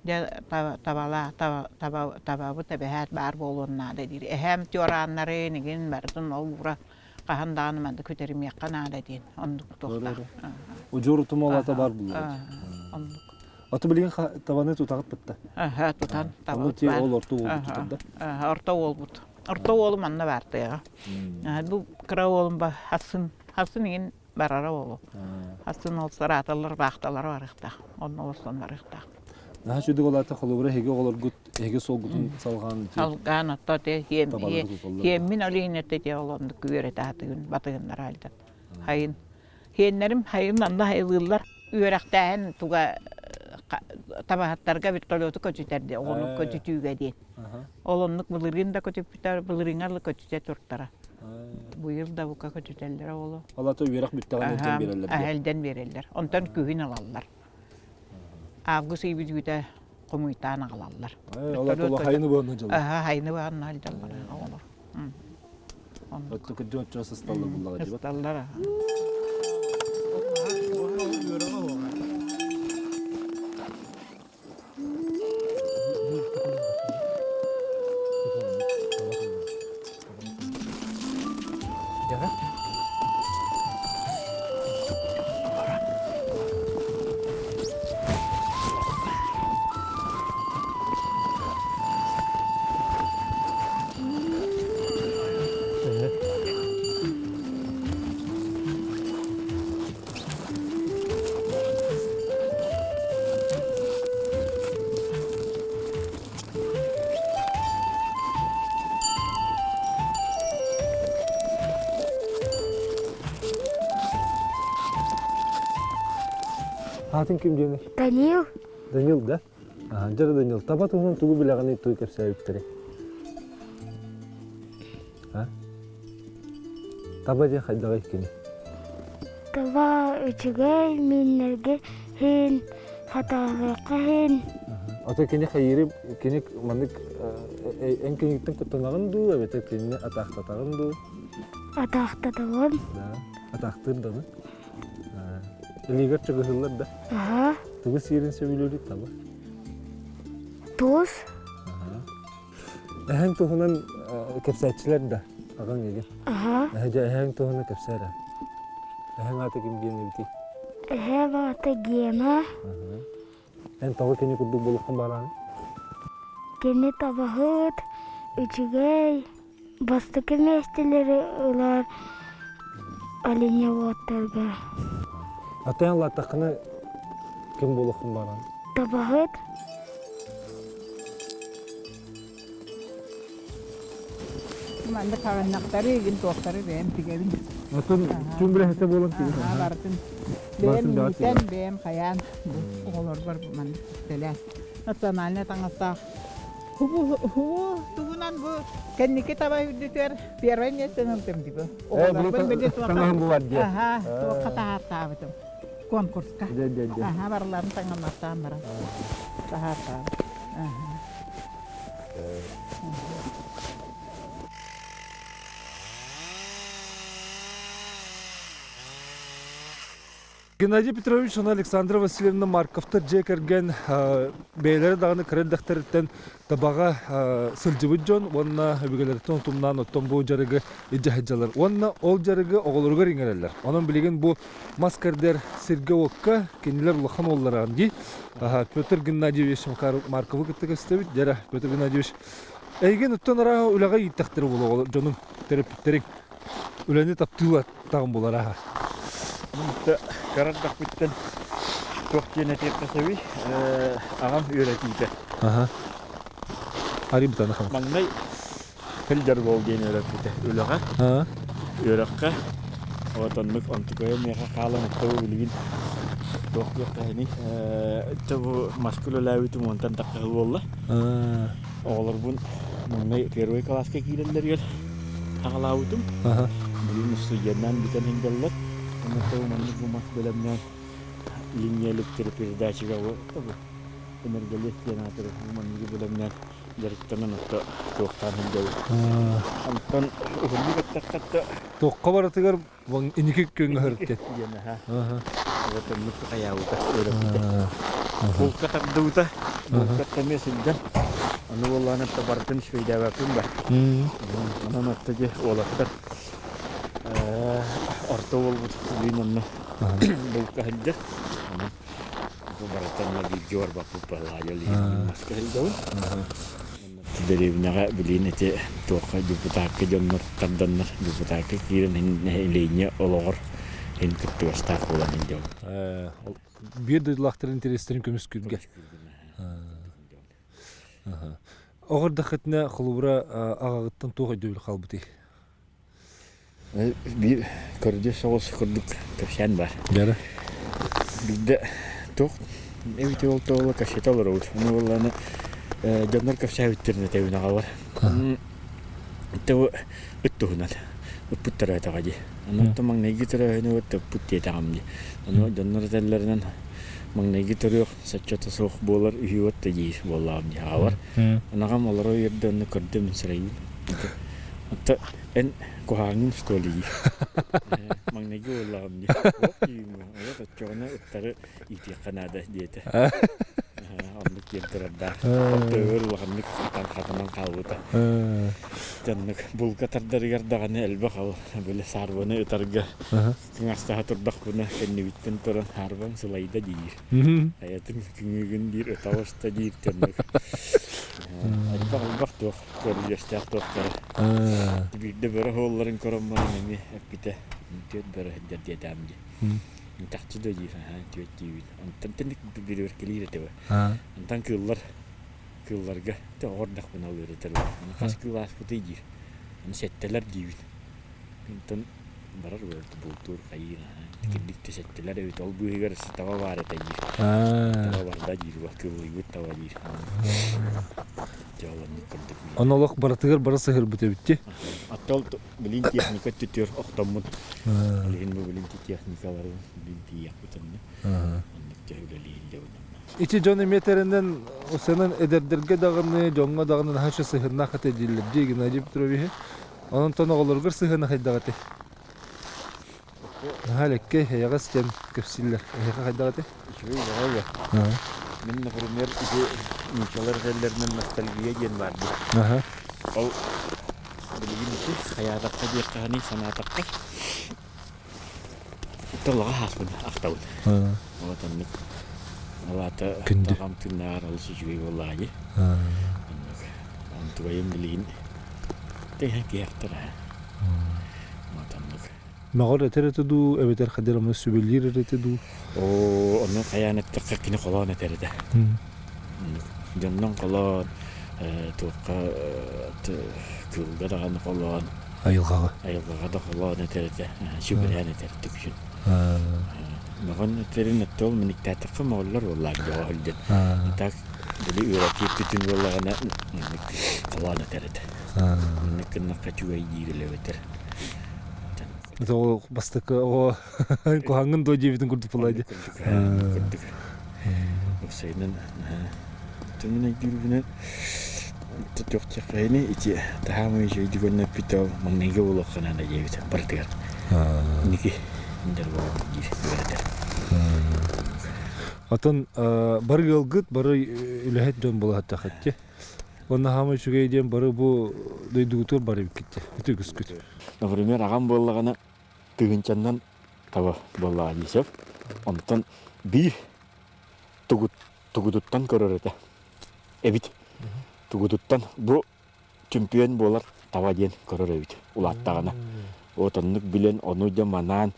Дьэ табала табабыт эбэһээт баар буолуон наада диир. Эһээм чуорааннарын игин барытын ол уура хаһан даҕаны маннык күтэримиэххэ наада диэн оннук туохтаах. Удьуор утумалата бар буллар. Оннук. Аты билигин табаны тутаҕыт бытта. Аха, тутан табабыт бар. Ол орто уолбут тутар да? Орто уолбут. Орто уолум манна баар тыаҕа. Бу кыра уолум ба хасын хасын игин барара уолу. Хасын ол сарааталлар баахталара барыахтаах. Онно олорсон барыахтаах. Наһаа сүдүк олаата холобура эһиги оҕолоргут эһиги суолгутун салҕаан салҕаан отто те хиэммин олиинете те олоннук үөрэтэ атыгын батыгыннара альдан хайын хиэннэрим хайын анна хайылыыллар үөрэхтээһин туга табаһыттарга вертолету көтүтэрди оҕону көтүтүүгэ диэн ол оннук былырыын да көтүппүтэр былырыыҥа ылы көтүтэ туртара быйыл да бука көтүтэллэр оҕолу ол ата үөрэх бүттэҕинэ илдьэн биэрэллэр илдьэн биэрэллэр онтон күһүн ылаллар август ый бүтүүтэ хомуйтаан аҕалаллар ол ата хайыны буонна дьыллар аха хайыны буонна дьыллар оҕолор Отто кырдьан оччо сысталлар буллаҕа дии. Сысталлар. Аатын ким диэний? Данил. Данил да? Дьэ Данил, таба туһунан тугу билэҕиний тугу кэпсээбиттэрий? Таба диэн хайдаҕый кини? Таба үчүгэй, мииннэргэ иһин, хатааһыахха иһин. Ото кини хайыыры кини маннык эн киниттэн куттанаҕын дуу, эбэтэр кинини атаахтатаҕын дуу? Атаахтатабын. Да, атаахтыыр даны. Илиигэр чыгыһыллар да? Аха. Тугу сиирин сөбүлүүрүй таба? Туус. Эһэҥ туһунан кэпсээччилэр да аҕаҥ игин. Аха. Эһэ эһэҥ туһунан кэпсээ эрэ. Эһэҥ аата ким диэн эбитий? Эһэм аата Гена. Эн тоҕо кини курдук буолуоххун баҕараҕын? Кини табаһыт, үчүгэй, бастакы миэстэлэри ылар оленеводтарга. Атын улааттаххына ким буолуоххун баҕараҕын? Табаһыт. Маннык хаҕыннахтары игин туохтары бэйэм тигэбин. Атын түн билэһитэ буолан тигин. Барытын бэйэм иитэн, бэйэм хайаан бу оҕолорбор маннык тэлээн. Национальнай таҥастаах Хубу тугунан бу кэнники таба үрдүтүгэр первое место ылтым дии бу. Оҕолорбун били таҥаһым булар диye. Аха, туохха таһаартаабытым. Конкурска. Аха, барыларын таҥамматтаан баран. Таһаартаабыт. Аха. Геннадий Петрович уонна Александра Васильевна Марковтар дьиэ кэргэн бэйэлэрэ даҕаны кыра эрдэхтэриттэн табаҕа сылдьыбыт дьон уонна өбүгэлэриттэн утумнаан оттон бу дьарыгы илдьэ сылдьаллар. Уонна ол дьарыгы оҕолоругар иҥэрэллэр. Онон билигин бу мас кэрдэр сиргэ-уокка кинилэр улахан уоллара дии. Петр Геннадьевич Марковы кытта көстөбүт. Дьэ, Петр Геннадьевич, эйигин оттон арааһа үлэҕэ ииттэхтэрэ буолуо дьонуҥ, төрөппүттэриҥ. Үлэни таптыылар таҕын булар аха. Кыра эрдэхпиттэн туох диэн этиэххэ сөбүй? Аҕам үөрэтиитэ. Аха. Арыйбытаны хам. Маҥнай сылдьар буол диэн үөрэппитэ үлэҕэ. Үөрэххэ вот оннук онтукайа миэхэ хаалан өттө билигин туох диэхтэһиний өттө бу маска үлэлээбитим уонтан тахха сыл буолла. Оҕолорбун маҥнай первый кылааска киирэллэригэр аҕалаабытым. Билигин устудьуоннаан бүтэн сылдьаллар. Онно маннык бу мас бэлэмнээн линия электропередачига бу энерголет диэн аатыры бу манныгы бэлэмнээн дьарыктанан отто туохтаан сылдьабыт. Онтон уһуннук эттэххэ Туохха барытыгар инники күөҥҥэ сырыттын. Диэн аха. Вот оннук хайаабыта, үөрэппитэ. Булка тардыбыта, булкатта эмиэ сылдьан. Аны буоллаҕына отто барытын үчүгэйдээбэппин ба. Онон отто дьэ уолаттар орто буолбут билин онно булка сылдьар. Онон бу барыта онно бииргэ барбаппыт балаайа илиһин маска сылдьабын. Дэриэбинэҕэ билигин ити туохха депутакка дьоннор тарданнар депутакка киирэн нэһилиэнньэ олоҕор иһин кыттыгастаах буолан иһин Биир дойдулаахтарын интэриэстэрин көмүскүүргэ. Оҕор дахытына холобура аҕаҕыттан туох өйдөбүл хаалбытый? Биир көрдө соҕус курдук кэпсээн баар. Дьара. Биирдэ туох эбитэ ол туола кэпсэтэ олоробут. Ону буоллаҕына дьоннор кэпсээбиттэрин этэбин аҕалар. Ити ыт туһунан ыппыт төрөөтөҕө дии. Ону маҥнайгы төрөөһүнү ыппыт диэтэҕим дии. Ону дьоннор этэллэринэн маҥнайгы төрүөх соччото суох буолар үһү от да диир буоллаҕым дии аҕабар. Анаҕам олоро үөрдэ онно көрдө мин сырайбын. Отто Эн куһааҥҥын что ли диир. Маҥнайгы уоллаҕым дии. Ох диибин олох оччоҕуна ыттары иитиэххэ наада диэтэ. Оннук диэн турардаах. Өр улаханнык хатанан хаалбыта. Дьоннук булка тардарыгар даҕаны элбэх ол били саарбаны ытарга кыҥастаһа турдахпына кэннибиттэн туран саарбаҥ сылайда диир. Айатын күҥүүгүн диир ытаҕыста диир дьоннук. Элбэх элбэх туох көрүлүөстээх туохтара. Биирдэ бөрө оһуолларын көрөн баран эмиэ эппитэ, түөрт бөрө сылдьар диэтэҕим дии. Чахчы да диир, аһаа, түөрт диибин. Онтон тинник бүрүөркэлиир этэ Онтон кыыллар кыылларга оҕо эрдэхпинэ ол үөрэтэр Хас кыыл ааспытый диир. Аны сэттэлэр диибин. Онтон барар бултуур хайыыр кирдик да сэттэлэр эбит ол быыһыгар таба баар этэ диир. Таба барда диир кыллыйбыт таба диир. Ону олох барытыгар бара сыһырбыт эбит Оттол билин техника түтүөр охтоммут. Билигин бу билин техникалары билин тиийэхпит онно. Оннук төһө үлэлииллэбин. Ити дьон эмиэ тэринэн усанан эдэрдэргэ даҕаны, дьоҥҥо даҕаны наһаа сыһыннаах этэ дииллэр дии Геннадий Петровиһы. Онон оҕолоругар сыһыана хайдах этэй? Наһаа элэккэй, эйэҕэс диэн кэпсииллэр. Эһиэхэ хайдах этэй? Үчүгэй бөҕө Мин, например, ити нууччалар этэллэринэн ностальгия диэн баар дии. Ол билигин ити хайаатахха диэххэ санаатахха тыллаҕа ааспын ахтабын. Вот оннук. Ол аата таҕам тыыннааҕар олус үчүгэй буоллаҕа дии. Оннук. Онтугайым билигин тэһэ киһэхтэр аа. Вот оннук. Мөҕөр этэр этэ дуу, эбэтэр хадир омну сүбэлиир этэ дуу? Оо, ону хайаан эттэххэ кини холоон этэр этэ. Дьоннон холоон, туохха кыылга даҕаны холоон, Айылҕаҕа. Айылҕаҕа да холоон этэр этэ, сүбэлээн этэр түксүн. Мөҕөн этэрин өттө ол миниктээтэххэ моҕоллор буоллаах дьоҕо сылдьан. Так били үөрэтиир түтүн буоллаҕына холоон этэр этэ. Маннык гыннахха үчүгэй диир элэбэтэр. Ол бастакы оҕо куһаҥҥын дуо диэбитин курдук буолла дии. Курдук. Уопсайынан мин өйдүүрбүнэн туох ити таһаамай үчүгэйдик өннөппүтэ ол маҥнайгы буолуохха наада диэбит барытыгар. Инники индер буолабыт диир үөрэтэр. Отон бары ыалгыт, бары үлэһит дьон буолаһаттахатти. Уонна хаамай үчүгэй диэн бары бу дойдугутугар бары эбиккит үтүгүскүт. Например, аҕам буоллаҕына тыһыынчаннан таба буоллаҕа дии сөп. Онтон биир тугут тугутуттан көрөр этэ. Эбит. Тугутуттан бу чемпион буолар таба диэн көрөр эбит улааттаҕына. Вот оннук билэн, ону дьэ манаан,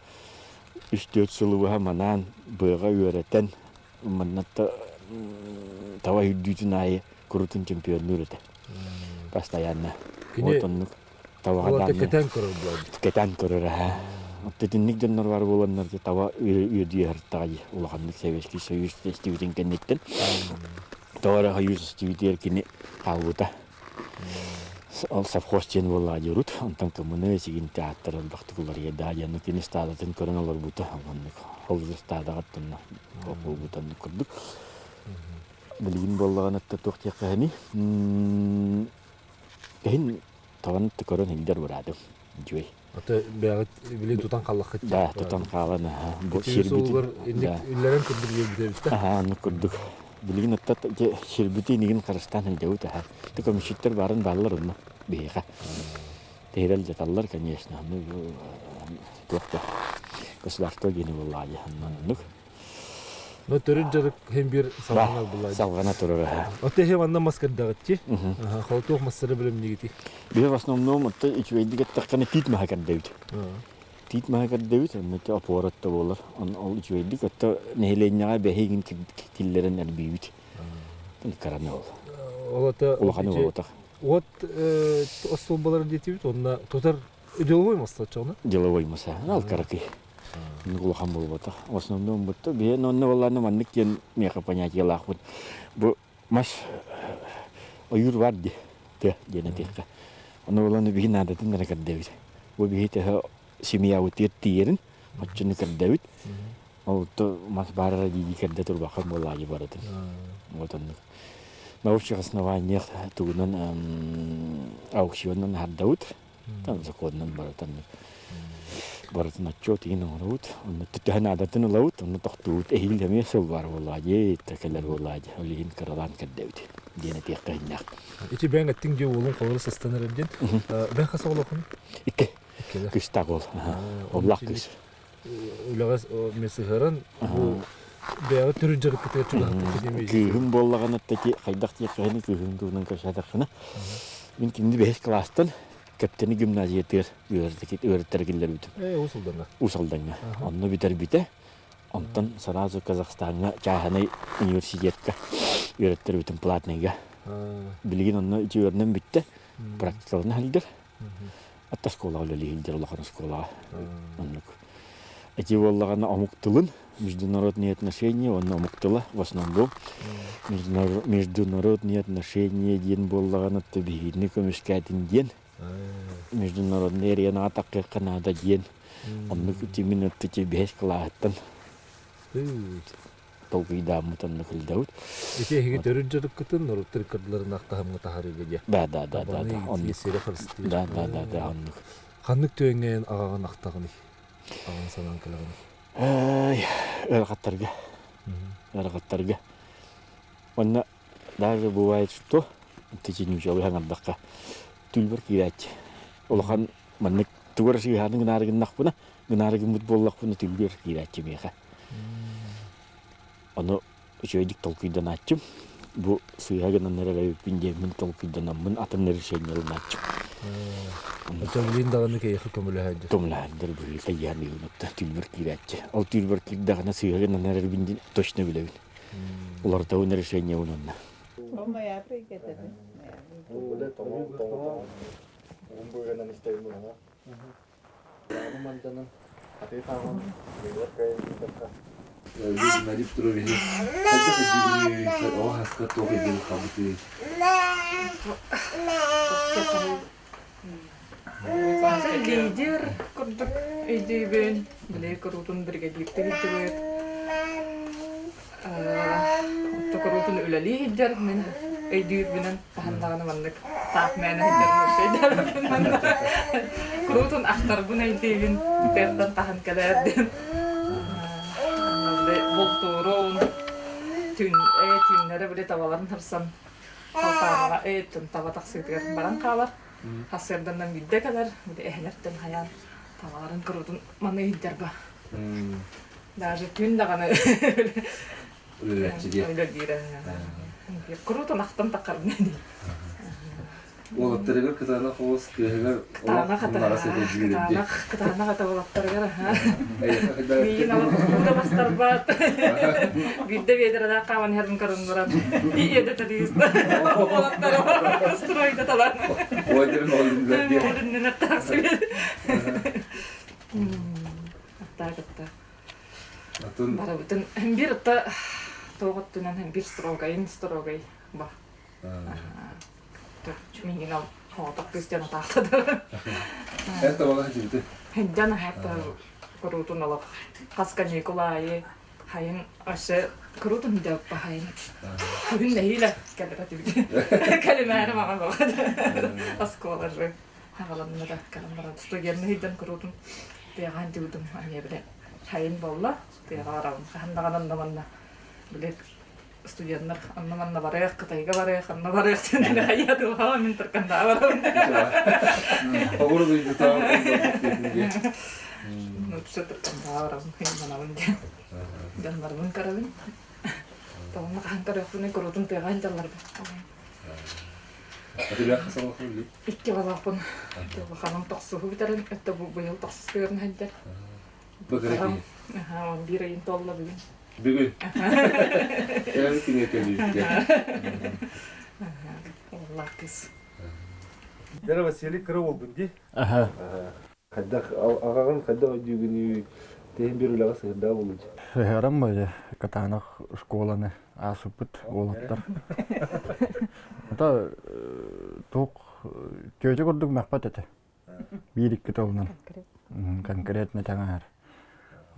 үс-түөрт сылы быһа манаан, быаҕа үөрэтэн, манна таба үрдүүтүн аайы курутун чемпионнуур этэ. Постоянно. Вот оннук табаҕа кэтэн көрөр буолбут. Кэтэн көрөр аха. Итинник дьоннор бар буоланнар таба үөдүйэ сырыттаҕа дии улаханнык Советский Союз эстибитин кэнниттэн. Тоҕо эрэ Союз эстибитигэр кини хаалбыта. Ол совхоз диэн буоллаҕа дии урут. Онтон кымыны сигин театр элбэхтик уларыйда диэн кини стадатын көрөн олорбута. Оннук ол стадаҕа оттонно буолбут оннук курдук. Билигин буоллаҕына туох диэххэһиний? Иһин табан көрөн илдэр быраатым. Үчүгэй. Аты бэйэҕит били тутан хааллаххыт Да, тутан хаалан бу сирбитин үллэрэн курдук диэбит Аха, оннук курдук. Билигин отта сирбити инигин харыстаан илдьэбит аха. Ты көмүсчүттэр баарын бааллар онно биһиэхэ. Тэһирэл жаталлар, конечно. Ну, туох да государство диэни буоллаҕа дии, оннук. Но төрүт дьарык һин биир салҕанар булаа. Салҕана турар аха. Оте хе манна мас кэрдэҕитти. Холтуох мастары билимнигити. Биһи в основном отто үчүгэйдик эттэххинэ тиит маһа кэрдэбит. Тиит маһа кэрдэбит, онно опора отто буолар. Ол үчүгэйдик отто нэһилиэнньэҕэ бэһигин киллэрэн эрбиибит. Караны ол. Ол ата улаханы буолбатах. От остуолбалар диэтибит, онна тутар деловой мас оччоҕуна? Деловой маса. Ал каракый. Улахан буолбатах. В основном бутта биһи онно буоллаана маннык диэн миэхэ понятиелаахпын. Бу мас ойуур бар дии тыа диэн этиэххэ. Ону буолан биһи наадатын эрэ кэрдэбит. Бу биһи төһө семьябытыгар тиийэрин оччону кэрдэбит. Ол то мас баар эрэ дии кэрдэ турбакка буолаайы барытын. Вот оннук. На общих основаниях тугунан аукционынан хардабыт. Там законынан барытын барытын отчет иин оҥоробут. Онно төһө наадатын ылабыт, онно тохтуубут. Эһиил эмиэ сыл баар буоллаҕа дии, кэлэр буоллаҕа дии. Ол иһин кыралаан кэрдэбит диэн этиэххэ иһиннээх. Ити бэйэҥ эттиҥ дии уолуҥ холоро сыстан эрэр диэн. Бэйэҥ хас оҕолооххун? Икки. Кыыстаах уол. Уоллаах кыыс. Үлэҕэ мен сыһыаран бу бэйэҕэ төрүт дьарыккытыгар чугаһаппыккыт Кыыһым буоллаҕына таки хайдах диэххэһини кыыһым туһунан кэпсээтэххинэ мин кинини бэһис кылаастан Кэптэни гимназиятыгар үөрэттэрэ киллэрбитим. Уус Алдаҥҥа. Уус Алдаҥҥа. Онно бүтэрбитэ. Онтон сразу Казахстаҥҥа чааһынай университетка үөрэттэрбитим платныйга. Билигин онно ити үөрэнэн бүттэ. Практикалана сылдьар. Атта оскуолаҕа үлэлии сылдьар улахан оскуолаҕа. Оннук. Эти буоллаҕына омук тылын международные отношения уонна омук тыла в основном международные отношения диэн буоллаҕына биһигини көмүскээтин диэн международный аренаҕа таххыахха наада диэн оннук ити мин ити биэс кылааһыттан толкуйдааммыт оннук илдьэбит. Ити эһиги төрүт дьарыккытын норуоттар ыккардыларын ахтаһымҥа таһаарыыга диэ. Да да да да да оннук. Сири харыстыыр. Да да да да оннук. Ханнык түгэҥҥэ аҕаҕын ахтаҕыный? Аҕаҥ санаан кэлэҕиний? Ыарахаттарга. Ыарахаттарга. Онно даже бывает что теченючалыы хаҥардахха түлбэр киирээччи. Улахан маннык тугу эрэ сыыһааны гынаары гыннахпына, гынаары гыммыт буоллахпына түлбүөр киирээччи миэхэ. Ону үчүгэйдик толкуйданааччым. Бу сыыһа гынан эрэр эбиппин диэммин толкуйданаммын атын решение ылынааччым. Оччо билин даҕаны кэйиэхэ көмөлөһөөдүр. Көмөлөһөндөр быһыыта иһэн ыһыынатта түүнүр киирээччи. Ол түүнүр киирдэҕинэ сыыһа гынан эрэрбин диэн точно билэбин. Уларытабын решение онно. Геннадий Петрович, хайдах өйдүүгүнүй, оҕо хаска туох өйдөбүл хаалбытый? Лидер курдук өйдүүбүн, били куруутун бригадирдик илдьибит. Куруутун үлэлии сылдьар мин өйдүүрбүнэн хаһан даҕаны маннык таах мээнэ сылдьар манна куруутун ахтарбын өйдүүбүн тыаттан таһан кэлээрдин бултуурун түүн түүннэри били табаларын харсан халтаанаҕа эттэн таба тахсыытыгар баран хаалар сарсыарданан биирдэ кэлэр били эһэлэртэн хайаан табаларын куруутун маны иһдэрба даже түүн даҕаны Үлэлээччи диye. Үлэлиирэ. Куруутун ахтан таххарбын. Уолаттарыгар кытаанах оҕус кыыһыгар Кытаанах ата, кытаанах, кытаанах ата уолаттарыгар аха. Миигин алып уута бастарбат. Биирдэ биэдэрэдээх хааман иһэрин көрөн баран ийэтэ төлүүс. Уолаттара стройда талан. Ойдырын олдуннар диэн. Олдуннар тахсыбыт. Аттаак атта. Атын Барыбытын бир атта тоҕоттунан бир строгайын строгай ба. Миигин ол оҕотох кыыс дьон атаахтатар. Эр табаҕа сылдьыбыты. Дьон аһаата куруутун олох хас каникул аайы хайын вообще куруутун дьаппа хайын күһүн нэһиилэ кэлэрэ түбүт. Кэлимээри маҕан баҕа оскуола же хаҕаланна да кэлэн баран студентны сылдьан куруутун тыаҕа сылдьыбытым эмиэ бile хайын буолла тыаҕа барабын хаһан даҕаны онно манна били студеннар онно манна барыах, Кытайга барыах, онно барыах диэн хайа дылҕа мин турканнаа барабын. Обуру дойдутааҕы Нуучча турканнаа барабын, хыйманабын диэн. Дьоннорбун көрөбүн. Тоҕонно хаһан көрүөхпүнүй куруутун тыаҕа сылдьалларбын. Икки балаахпын. Улаханым тохсуһу бүтэрин, өттө бу быйыл тохсус кыырын сылдьар. Биир ыйын туолла бүгүн. Бүгүн. Эн кине кэлиитэ. Уоллаах кыыс. Дара Василий кыра уолгун дии. Аха. Хайдах аҕаҕын хайдах өйдүүгүнүй? Тэһин бір үлэҕэ сыһырдаа буолуч. Сыһыарам бу кытаанах школаны аасыппыт уолаттар. Ата туох тетя курдук мэхпэт этэ. Биир-икки тылынан конкретно таҥаһар.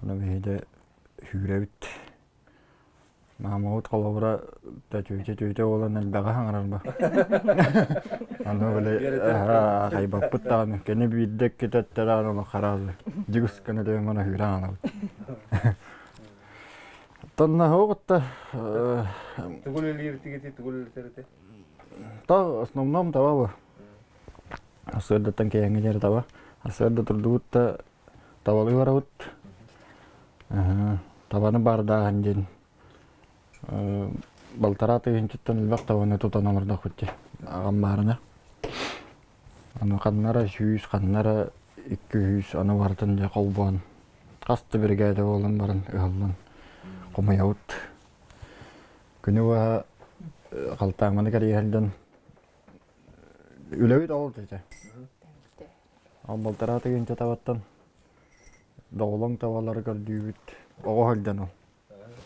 Ону биһиги сүүрэбит. Маамабыт холобура түөтэ-түөтэ буолан элбэҕи хаҥарарба. Аны били хайбаппыт даҕаны кини биирдэ иккитэ эттэрээн олох хараалы дьыгыс гына дөйөн гына сүүрэн аҕалабыт. Оттон оҕутта Тугул үлэлиир тугул үлэлиир Та основном таба Сарсыардаттан киэһэҥҥэ диэри таба. Сарсыарда турдубут да табалыы барабыт. Табаны баардааһын диэн балтараа тыһыынчаттан элбэх табаны тутан олордохпут дии аҕам баарына. Аны ханна эрэ 100, ханна эрэ 200 аны барытын дьэ холбоон хас да биригээдэ буолан баран ыһыллан хомуйабыт. Күнү быһа халтааманы кэрийэ сылдьан Үлэбит ол этэ. Ол балтараа тыһыынча табаттан доҕолоҥ табалары көрдүүбүт. Оҕо сылдьан ол.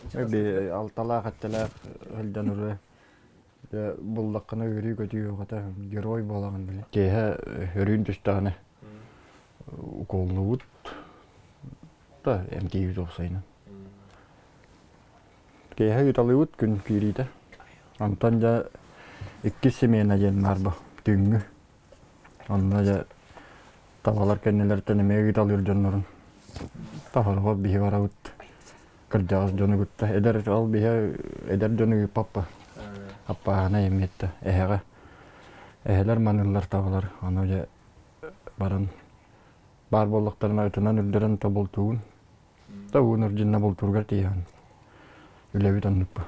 Алталаах эттэлээх сылдьан ырыа. Дьэ буллаххына үөрүү-көтүү оҕото герой буолаҕын били. Киэһэ өрүүн түстэҕинэ уколлуубут да эмтиибит уопсайынан. Киэһэ ыыталыыбыт күн киириитэ. Онтон дьэ иккис семена диэн баар бу түүҥҥү. Онно дьэ табалар кэннилэриттэн эмиэ ыыталыыр дьоннорун тоһоҕо биһи барабыт кырдьаҕас дьону кытта эдэр ол биһи эдэр дьону ыыппаппа аппааһына эмиэтэ эһэҕэ эһэлэр маныыллар табалар ону дьэ баран баар буоллахтарына ытынан үрдэрэн тобултуун Да уунар дьиннэ бултуургар тиийэн үлэбит оннукпа.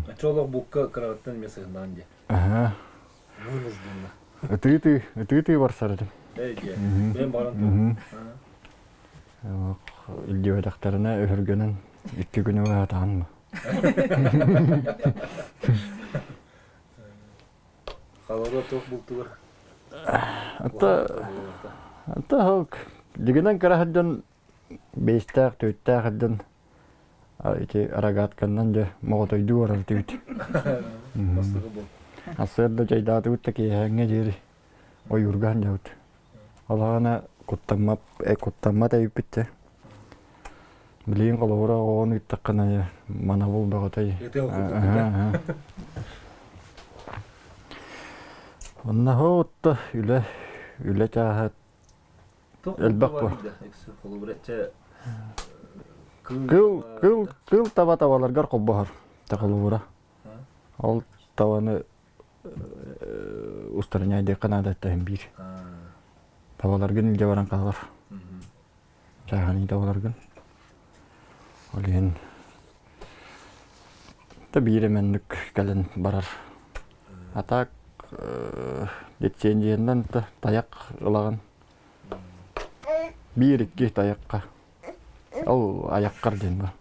Очолох букка кыраҕыттан эмиэ сыһыннаан дии. Аха. Вынужденно. Ытыы-ытыы, ытыы-ытыы барсар этим. Эй дии. Бэйэм баран тур. Илдьибэтэхтэринэ өһүргэнэн икки күнү быһа Халара туох бултугар? Ата ата дигинэн кыра сылдьан биэстээх, түөртээх сылдьан ити рогатканнан дьэ моҕотойдуу барар этибит. Бастакы бул. Сарсыарда чайдаатыбыт да киэһээҥҥэ диэри ойуурга сылдьабыт. Ол аҕана куттаммат, куттаммат эбиппит дьэ. Билигин холобура оҕону ыыттаххына манабыл бөҕөтөй. Онно отто үлэ үлэ чааһа элбэх бу. Кыл кыл кыл таба табаларгар холбоһор холобура. Ол табаны устраняйдыахха наада эттэһин биир. Табаларгын илдьэ баран хаалар. Чааһын табаларгын. Ол иһин да биир эмэнник кэлэн барар. А так Лицензиянан тайах ылаҕын. Биир-икки тайахха. Ол айаххар диэн ба.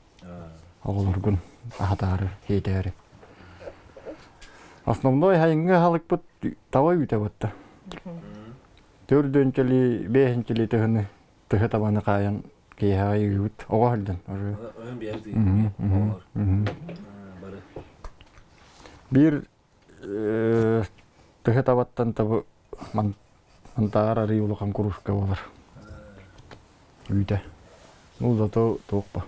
Оҕолоргун аһатаары, сиэтээри. Основной хайыҥҥы аһылыкпыт таба үүтэ батта. Төрдүөнчэли, бэһинчэли тыһыны тыһы табаны хаайан киэһэҕэ ыыбыт оҕо сылдьан. Биир тыһы табаттан табы мантаар арыы улахан кружка буолар. Үүтэ. Ну зато туохпа.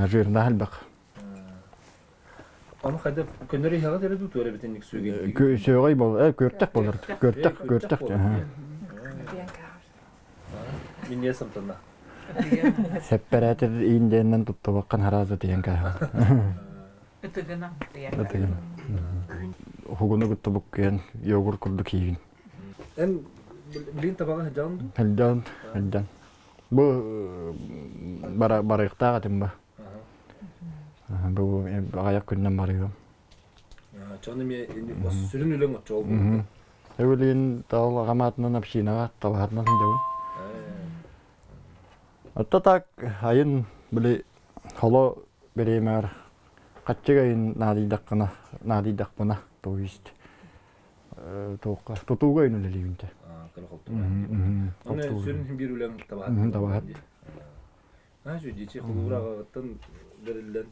Жирнаах элбэх. Ону хайда көннөрү иһэҕит эрэ дуу туора эбитинник сүөгэй? Сүөгэй бол, көртөх болар. Көртөх, көртөх. Минньиэ самтанна. Сэппэрээтэр ииндиэннэн туттубаккан харааза тиийэн кааһа. Ытыгынан. Ытыгынан. Хугуну кытта буккуйан йогурт курдук киигин. Эн билин табаҕа сылдьаҕын дуу? Сылдьаҕын, сылдьан. Бу барыахтаах этим ба. Бу аҕыйах күннэн барыам. Чон эмиэ сүрүн үлэҥ оччоҕо буолбут. Эвелин таал аҕам аатынан общинаҕа табаһатынан сылдьабын. Отто так айын били холо бириэмээр хаччык айын наадыйдаххына наадыйдахпына то есть туохха тутууга айын үлэлиибин те. Оны сүрүн биир үлэҥ табаһат. Табаһат. Наһаа дьиэчи холуура аҕаҕыттан бэриллэн,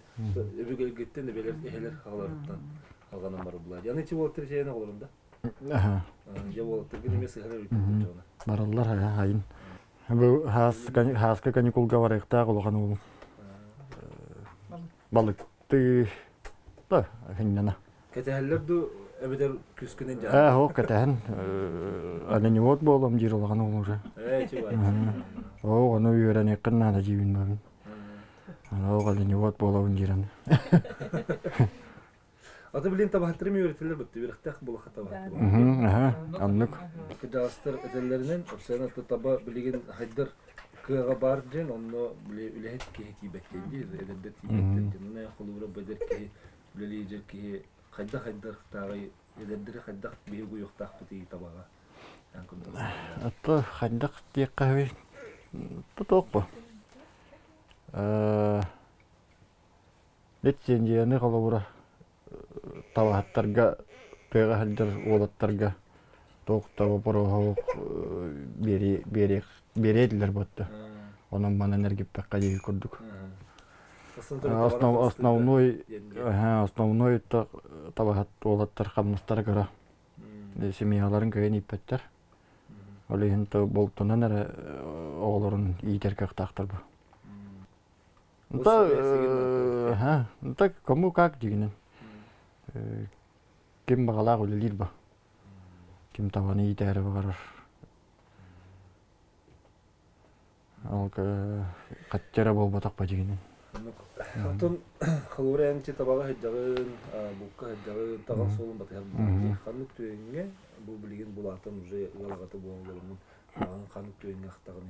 өбүгэлгиттэн эбэлэр эһэлэр аҕаларыттан алҕанан барыллар. Яны ити уолаттар ичэйэн оҕолорун да? Дьэ уолаттаргын эмиэ сыһар эбит дьоно. Бараллар хайын. Бу хааска каникулга барыахтаах улахан уолум. Балыкты да хиннана. Кэтэһэллэр ду эбэтэр күскүнэн дьаһан? Ээ, ол кэтэһэн оленевод буолуом диир улахан уол уже. Ээ, чувак. Оо, ону үөрэниэххин наада диибин бабын. Ол оленевод буолабын диирэн. Аты билин табаһыттарым үөрэтэллэр бытты үөрэхтээх булаха табаһыт. Аха, оннук. Кыдьаҕастар этэллэринэн, опсайан таба билигин хайдар кыаҕа баар диэн, онно били үлэһит киһи тиийбэттэр диир, эдэрдэр тиийбэттэр диэн. Онно холобура бэдэр киһи үлэлиир киһи хайдах хайдахтааҕый эдэрдэри хайдах биһиги угуйуохтаахпытый табаҕа Ото хайдах диэххэ тутуохпу. Лицензияны холобура табаһыттарга тыаҕа сылдьар уолаттарга туох да боппуруоһу биэриэ этилэр буотта. Онон манан эргиппэххэ диир курдук. Основной основной табаһыт уолаттар хамнастара кыра. Семьяларын кыайан ииппэттэр. Ол иһин болтунан эрэ оҕолорун иитэр кыахтаахтар бу. Да, так кому как дигинен. Ким баҕалаах үлэлиир ба. Ким табаны иитээри баҕарар. Ол хачча эрэ буолбатах ба дигинен. Онтон холобура эн табаҕа сылдьаҕын, булка сылдьаҕын, таҕыл суолун батыһар буолуо. Ханнык түгэҥҥэ бу билигин булаатан уже ыал аҕата буолан олороммун, ханнык түгэҥҥэ ахтаҕын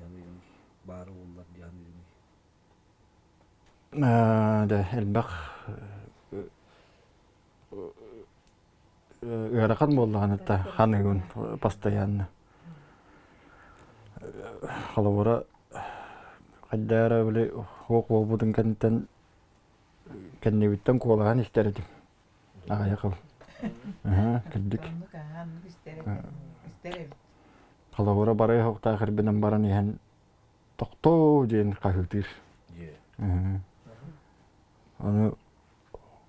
баара буоллар диэн Да элбэх ыарахан буоллаҕына да ханыгын постоянно. Холобура хайдаа эрэ били суох буолбутун кэнниттэн кэннибиттэн куолаһан истэр этим. Аҕыйах ыл. Кырдьык. Холобура барыах охтоох эрбинэн баран иһэн тохтоо диэн хаһыытыыр. Ону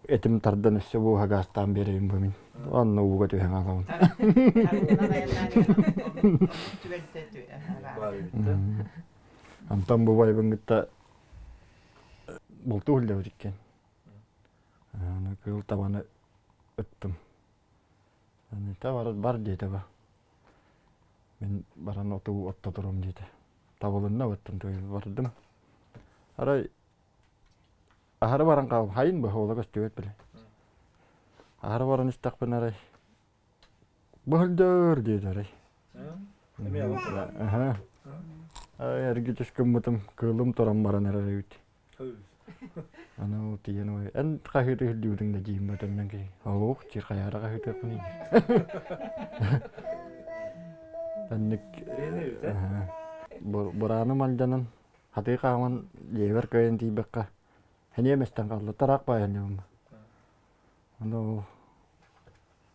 этим тардан өссө буоһа гаастаан биэрэбин бу мин. Онно ууга түһэн хаалабын. Антон бу байбын кытта бултуу сылдьабыт иккиэн. Аны кыыл табаны ыттым. Бар, бар диэтэ ба. Мин баран оту оттоторум диэтэ. Табылынна баттым бардым. Арай аһары баран хаалым. Хайын бу ола көстүбэт бile. Аһары баран истэхпин арай быһылдыр диэтэ арай. Аха. Ай эргитис гыммытым кыылым туран баран эрэр эбит. Аны ол тиийэн ой эн хаһыыты үрдүүрүҥ да диим бөтөннөн киһи. Олох чир хайаара хаһыытыахпын Таннык бурааны мальданан хатыы хааман дьиэбэр кыайан тиийбэккэ хэниэ мэстэн хаалла тараах баайан дьоммун. Ону ол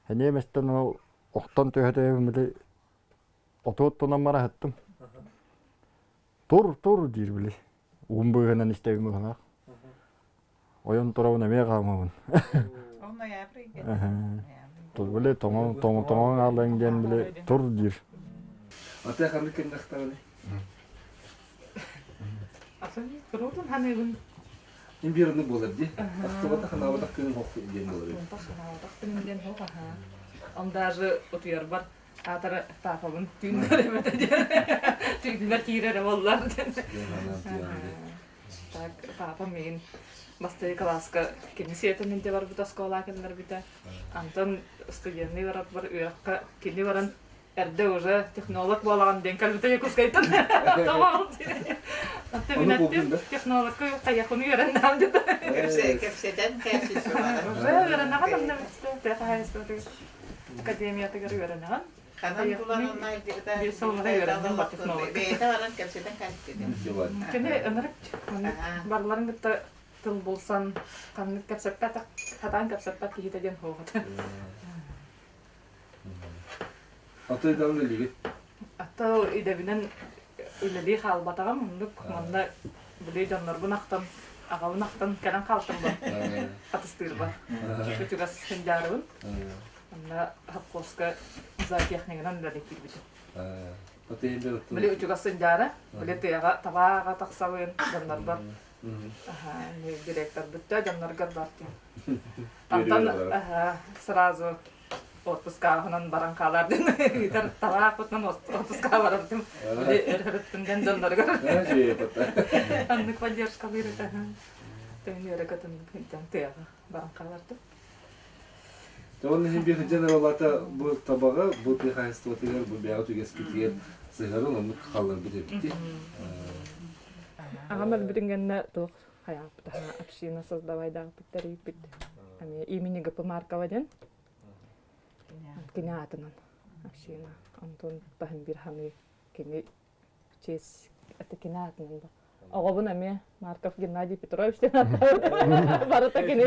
хэниэ мэстэн ол охтон түһэ-түһэ били оту оттонон бараһыттым. Тур, тур диир били. Уум быыһынан истэбин быһалаах. Ойон турабын эмиэ хаамабын. Ол ноябрь Тур били тоҥон тоҥон тоҥон хаалаҥ диэн били тур диир. Ата ханнык кэннэхтэҕиний? Атын куруутун ханыыбын. Ин биир оннук буолар дии. Ахтыбатах ханаабатах күнүн хоох диэн буолар. Ахтыбатах ханаабатах күнүм диэн хоох аһаа. Он даже утуйарбар аатара паапабын түүн көрөмөтө диэн түүннэр киирэрэ буоллар диэн. Так папам миигин бастакы кылааска кини сиэтэн илдьэ барбыта оскуолаҕа кэллэрбитэ. Антон студенный барарбар үөрэххэ кини баран эрдэ уже технолог буолаҕын диэн кэлбитэ Якутскайтан. Тоҕо Аттыбинаттым технологка хайахуну үөрэннэҕим деді. Кэпсэтэн кэпсэтэн Уже үөрэнэҕин онно тыа хаһаайыстыбатыгар академиятыгар үөрэнэҕин. Ханан булан онно илдьибитэ Биир сыллара үөрэнним ба технолог. Бэйэтэ баран кэпсэтэн кэлбитин. Кини ынырык барыларын кытта тыл булсан ханнык кэпсэппэт хатаан кэпсэппэт киһитэ диэн суоҕа Аты идэҕин үлэлиигит? Аты идэбинэн үлэлии хаалбатаҕым. Оннук манна били дьоннорбун ахтан, аҕабын ахтан кэлэн хаалтым бу. Атыстыырбар. Үтүгэс сындаарыбын. Онно совхозка зоотехнигынан үлэлии киирбитим. Били үтүгэс сындьаара, били тыаҕа табааҕа тахсабын дьоннорбор. Директор бүттэ дьонноргор бар диэн. Антон сразу отпускааһынан баран хаалар диэн ыытар табаахпытынан отпускаа барардым. Били өрүттүм диэн дьонноругар. Аннык поддержкалыыр этэ. Төһөн үөрэ көтөн тыаҕа баран хаалардым. Онон иһин биир дьон бу табаҕа, бу тыа хаһаайыстыбатыгар, бу бэйэҕэ түгэспитигэр сыһарын оннук хаалларбыт эбит. Аҕам өлбүтүн кэннэ туох хайааппыт община создавайдаахпыт тэрийбит эмиэ имени ГП Маркова диэн кини аатынан община Антон таһын бир ханыы кини честь это кини аатынан ба оҕобун эмиэ Марков Геннадий Петрович диэн ааттаабыт барыта кини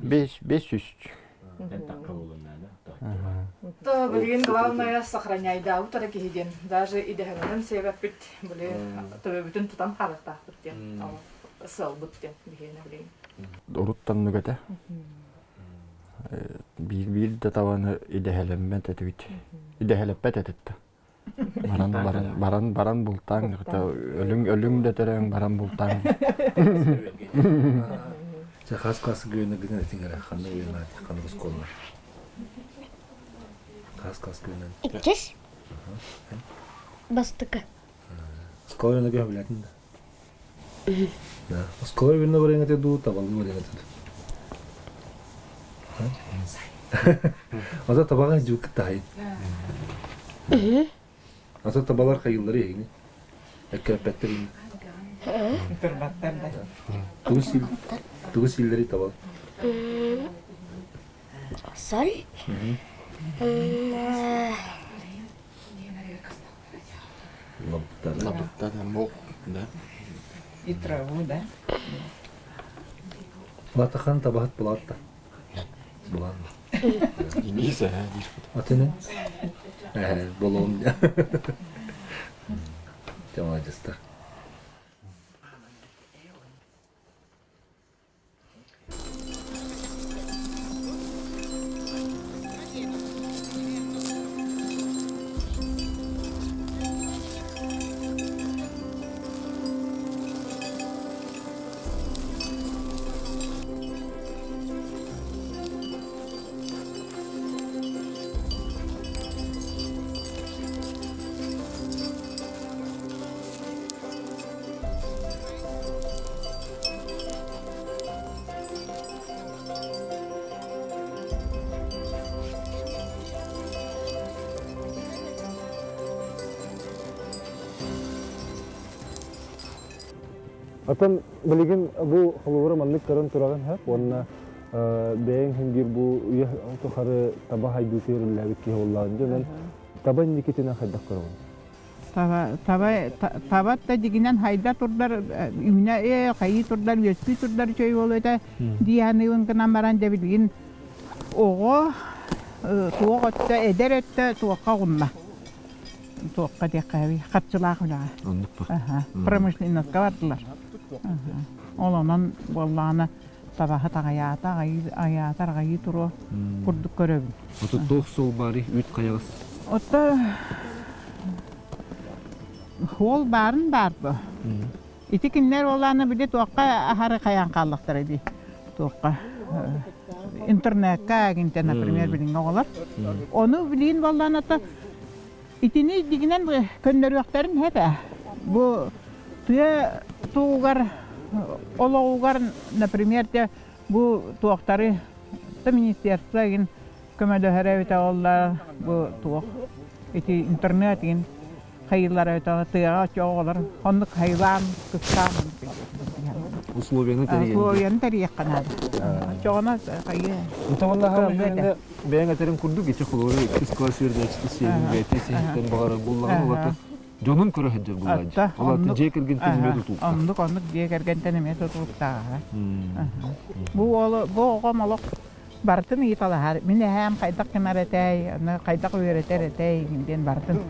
Бес бес үс. То билигин главное сохраняйдаабыт эрэ киһи диэн даже идэһэнэн сиэбэппит били төбөбүтүн тутан хаалыахтаахпыт диэн сыалбыт диэн биһиэнэ билигин. Урут таннык этэ. Биир-биир да табаны идэһэлэммэт этибит. Идэһэлэппэт этит. Баран баран баран баран бултааҥ өлүҥ өлүҥ да төрөөҥ баран бултааҥ. Чэ хас хас гыны гына этиҥ эрэ ханна үөрэнэ ханнык оскуолалар? Хас хас гынан? Иккис. Бастакы. Оскуола үөрэнэ көһө билэтин да? Да. Оскуола үөрэнэ барыаҥ дуу, табалыы барыаҥ этэ дуу? Ата табаҕа дьук таһай. Ата табалар хайыллары иһини. Эккэппэттэр ини. Турбаттар да. Тугу сил тугу силлери табал? Соль. Лабыктар. Лабыктар, мох, да. И траву, да? Латахан табаһыт булаатта. Булан. Инис, Атыны? Болон. Маладьыстар. Атын билигин бу холобура маннык көрөн тураҕын һэп уонна бэйэҥ иһин биир бу үйэ тухары таба хайдыытыгар үлэлээбит киһи буоллаҕын дьэ онон таба инникитинэн хайдах көрөҕүн? Таба, таба, таба да дьигинэн хайда турдар, үүнэ ээ, хайыы турдар, үөскүү турдар үчүгэй буолуо этэ дии саныыбын гынан баран дьэ билигин оҕо туох өттө, эдэр өттө туохха оҕунна? Туохха диэххэ харчылаах үлэҕэ. Оннук ба. Промышленноска бардылар. Ол онон буоллаҕына табаһыт аҕыйаата, аҕыйаатар аҕыйыы туруо курдук көрөбүн. Ото туох суол баарый үүт хайаҕас? Ото суол баарын баар бу. Ити кинилэр уолааны били туохха аһары хайаан хааллахтара дии. Туохха интернекка гинтэ, например, билиҥҥи оҕолор. Ону билиин буоллаан ото итини дигинэн көннөрүөхтэрин сөп ээ. Бу тыа тугугар олоҕугар, например, те бу туохтары министерство игин көмөлөһөрө эбитэ буолла бу туох ити интернет игин хайыылара эбитэ тыаҕа оччо оҕолор оннук хайылаан кыстаан Условияны тэрийэн. Условияны тэрийиэххэ наада. Оччоҕуна хайыы. Онтон бэйэҥ этэриҥ курдук ити холобура иккис класс үөрэнээччитэ сиэнин бэйэтин сиһиттэн баҕарар буоллаҕына улата дьонун көрө сылдьар буоллаҕа ол аата дьиэ кэргэнтэн эмиэ тутулуктаах. Оннук оннук дьиэ кэргэнтэн эмиэ тутулуктааҕа. Бу уолу бу оҕом олох барытын ыйыталаһар. Мин эһээм хайдах гынар этэй, аны хайдах үөрэтэр этэй диэн барытын.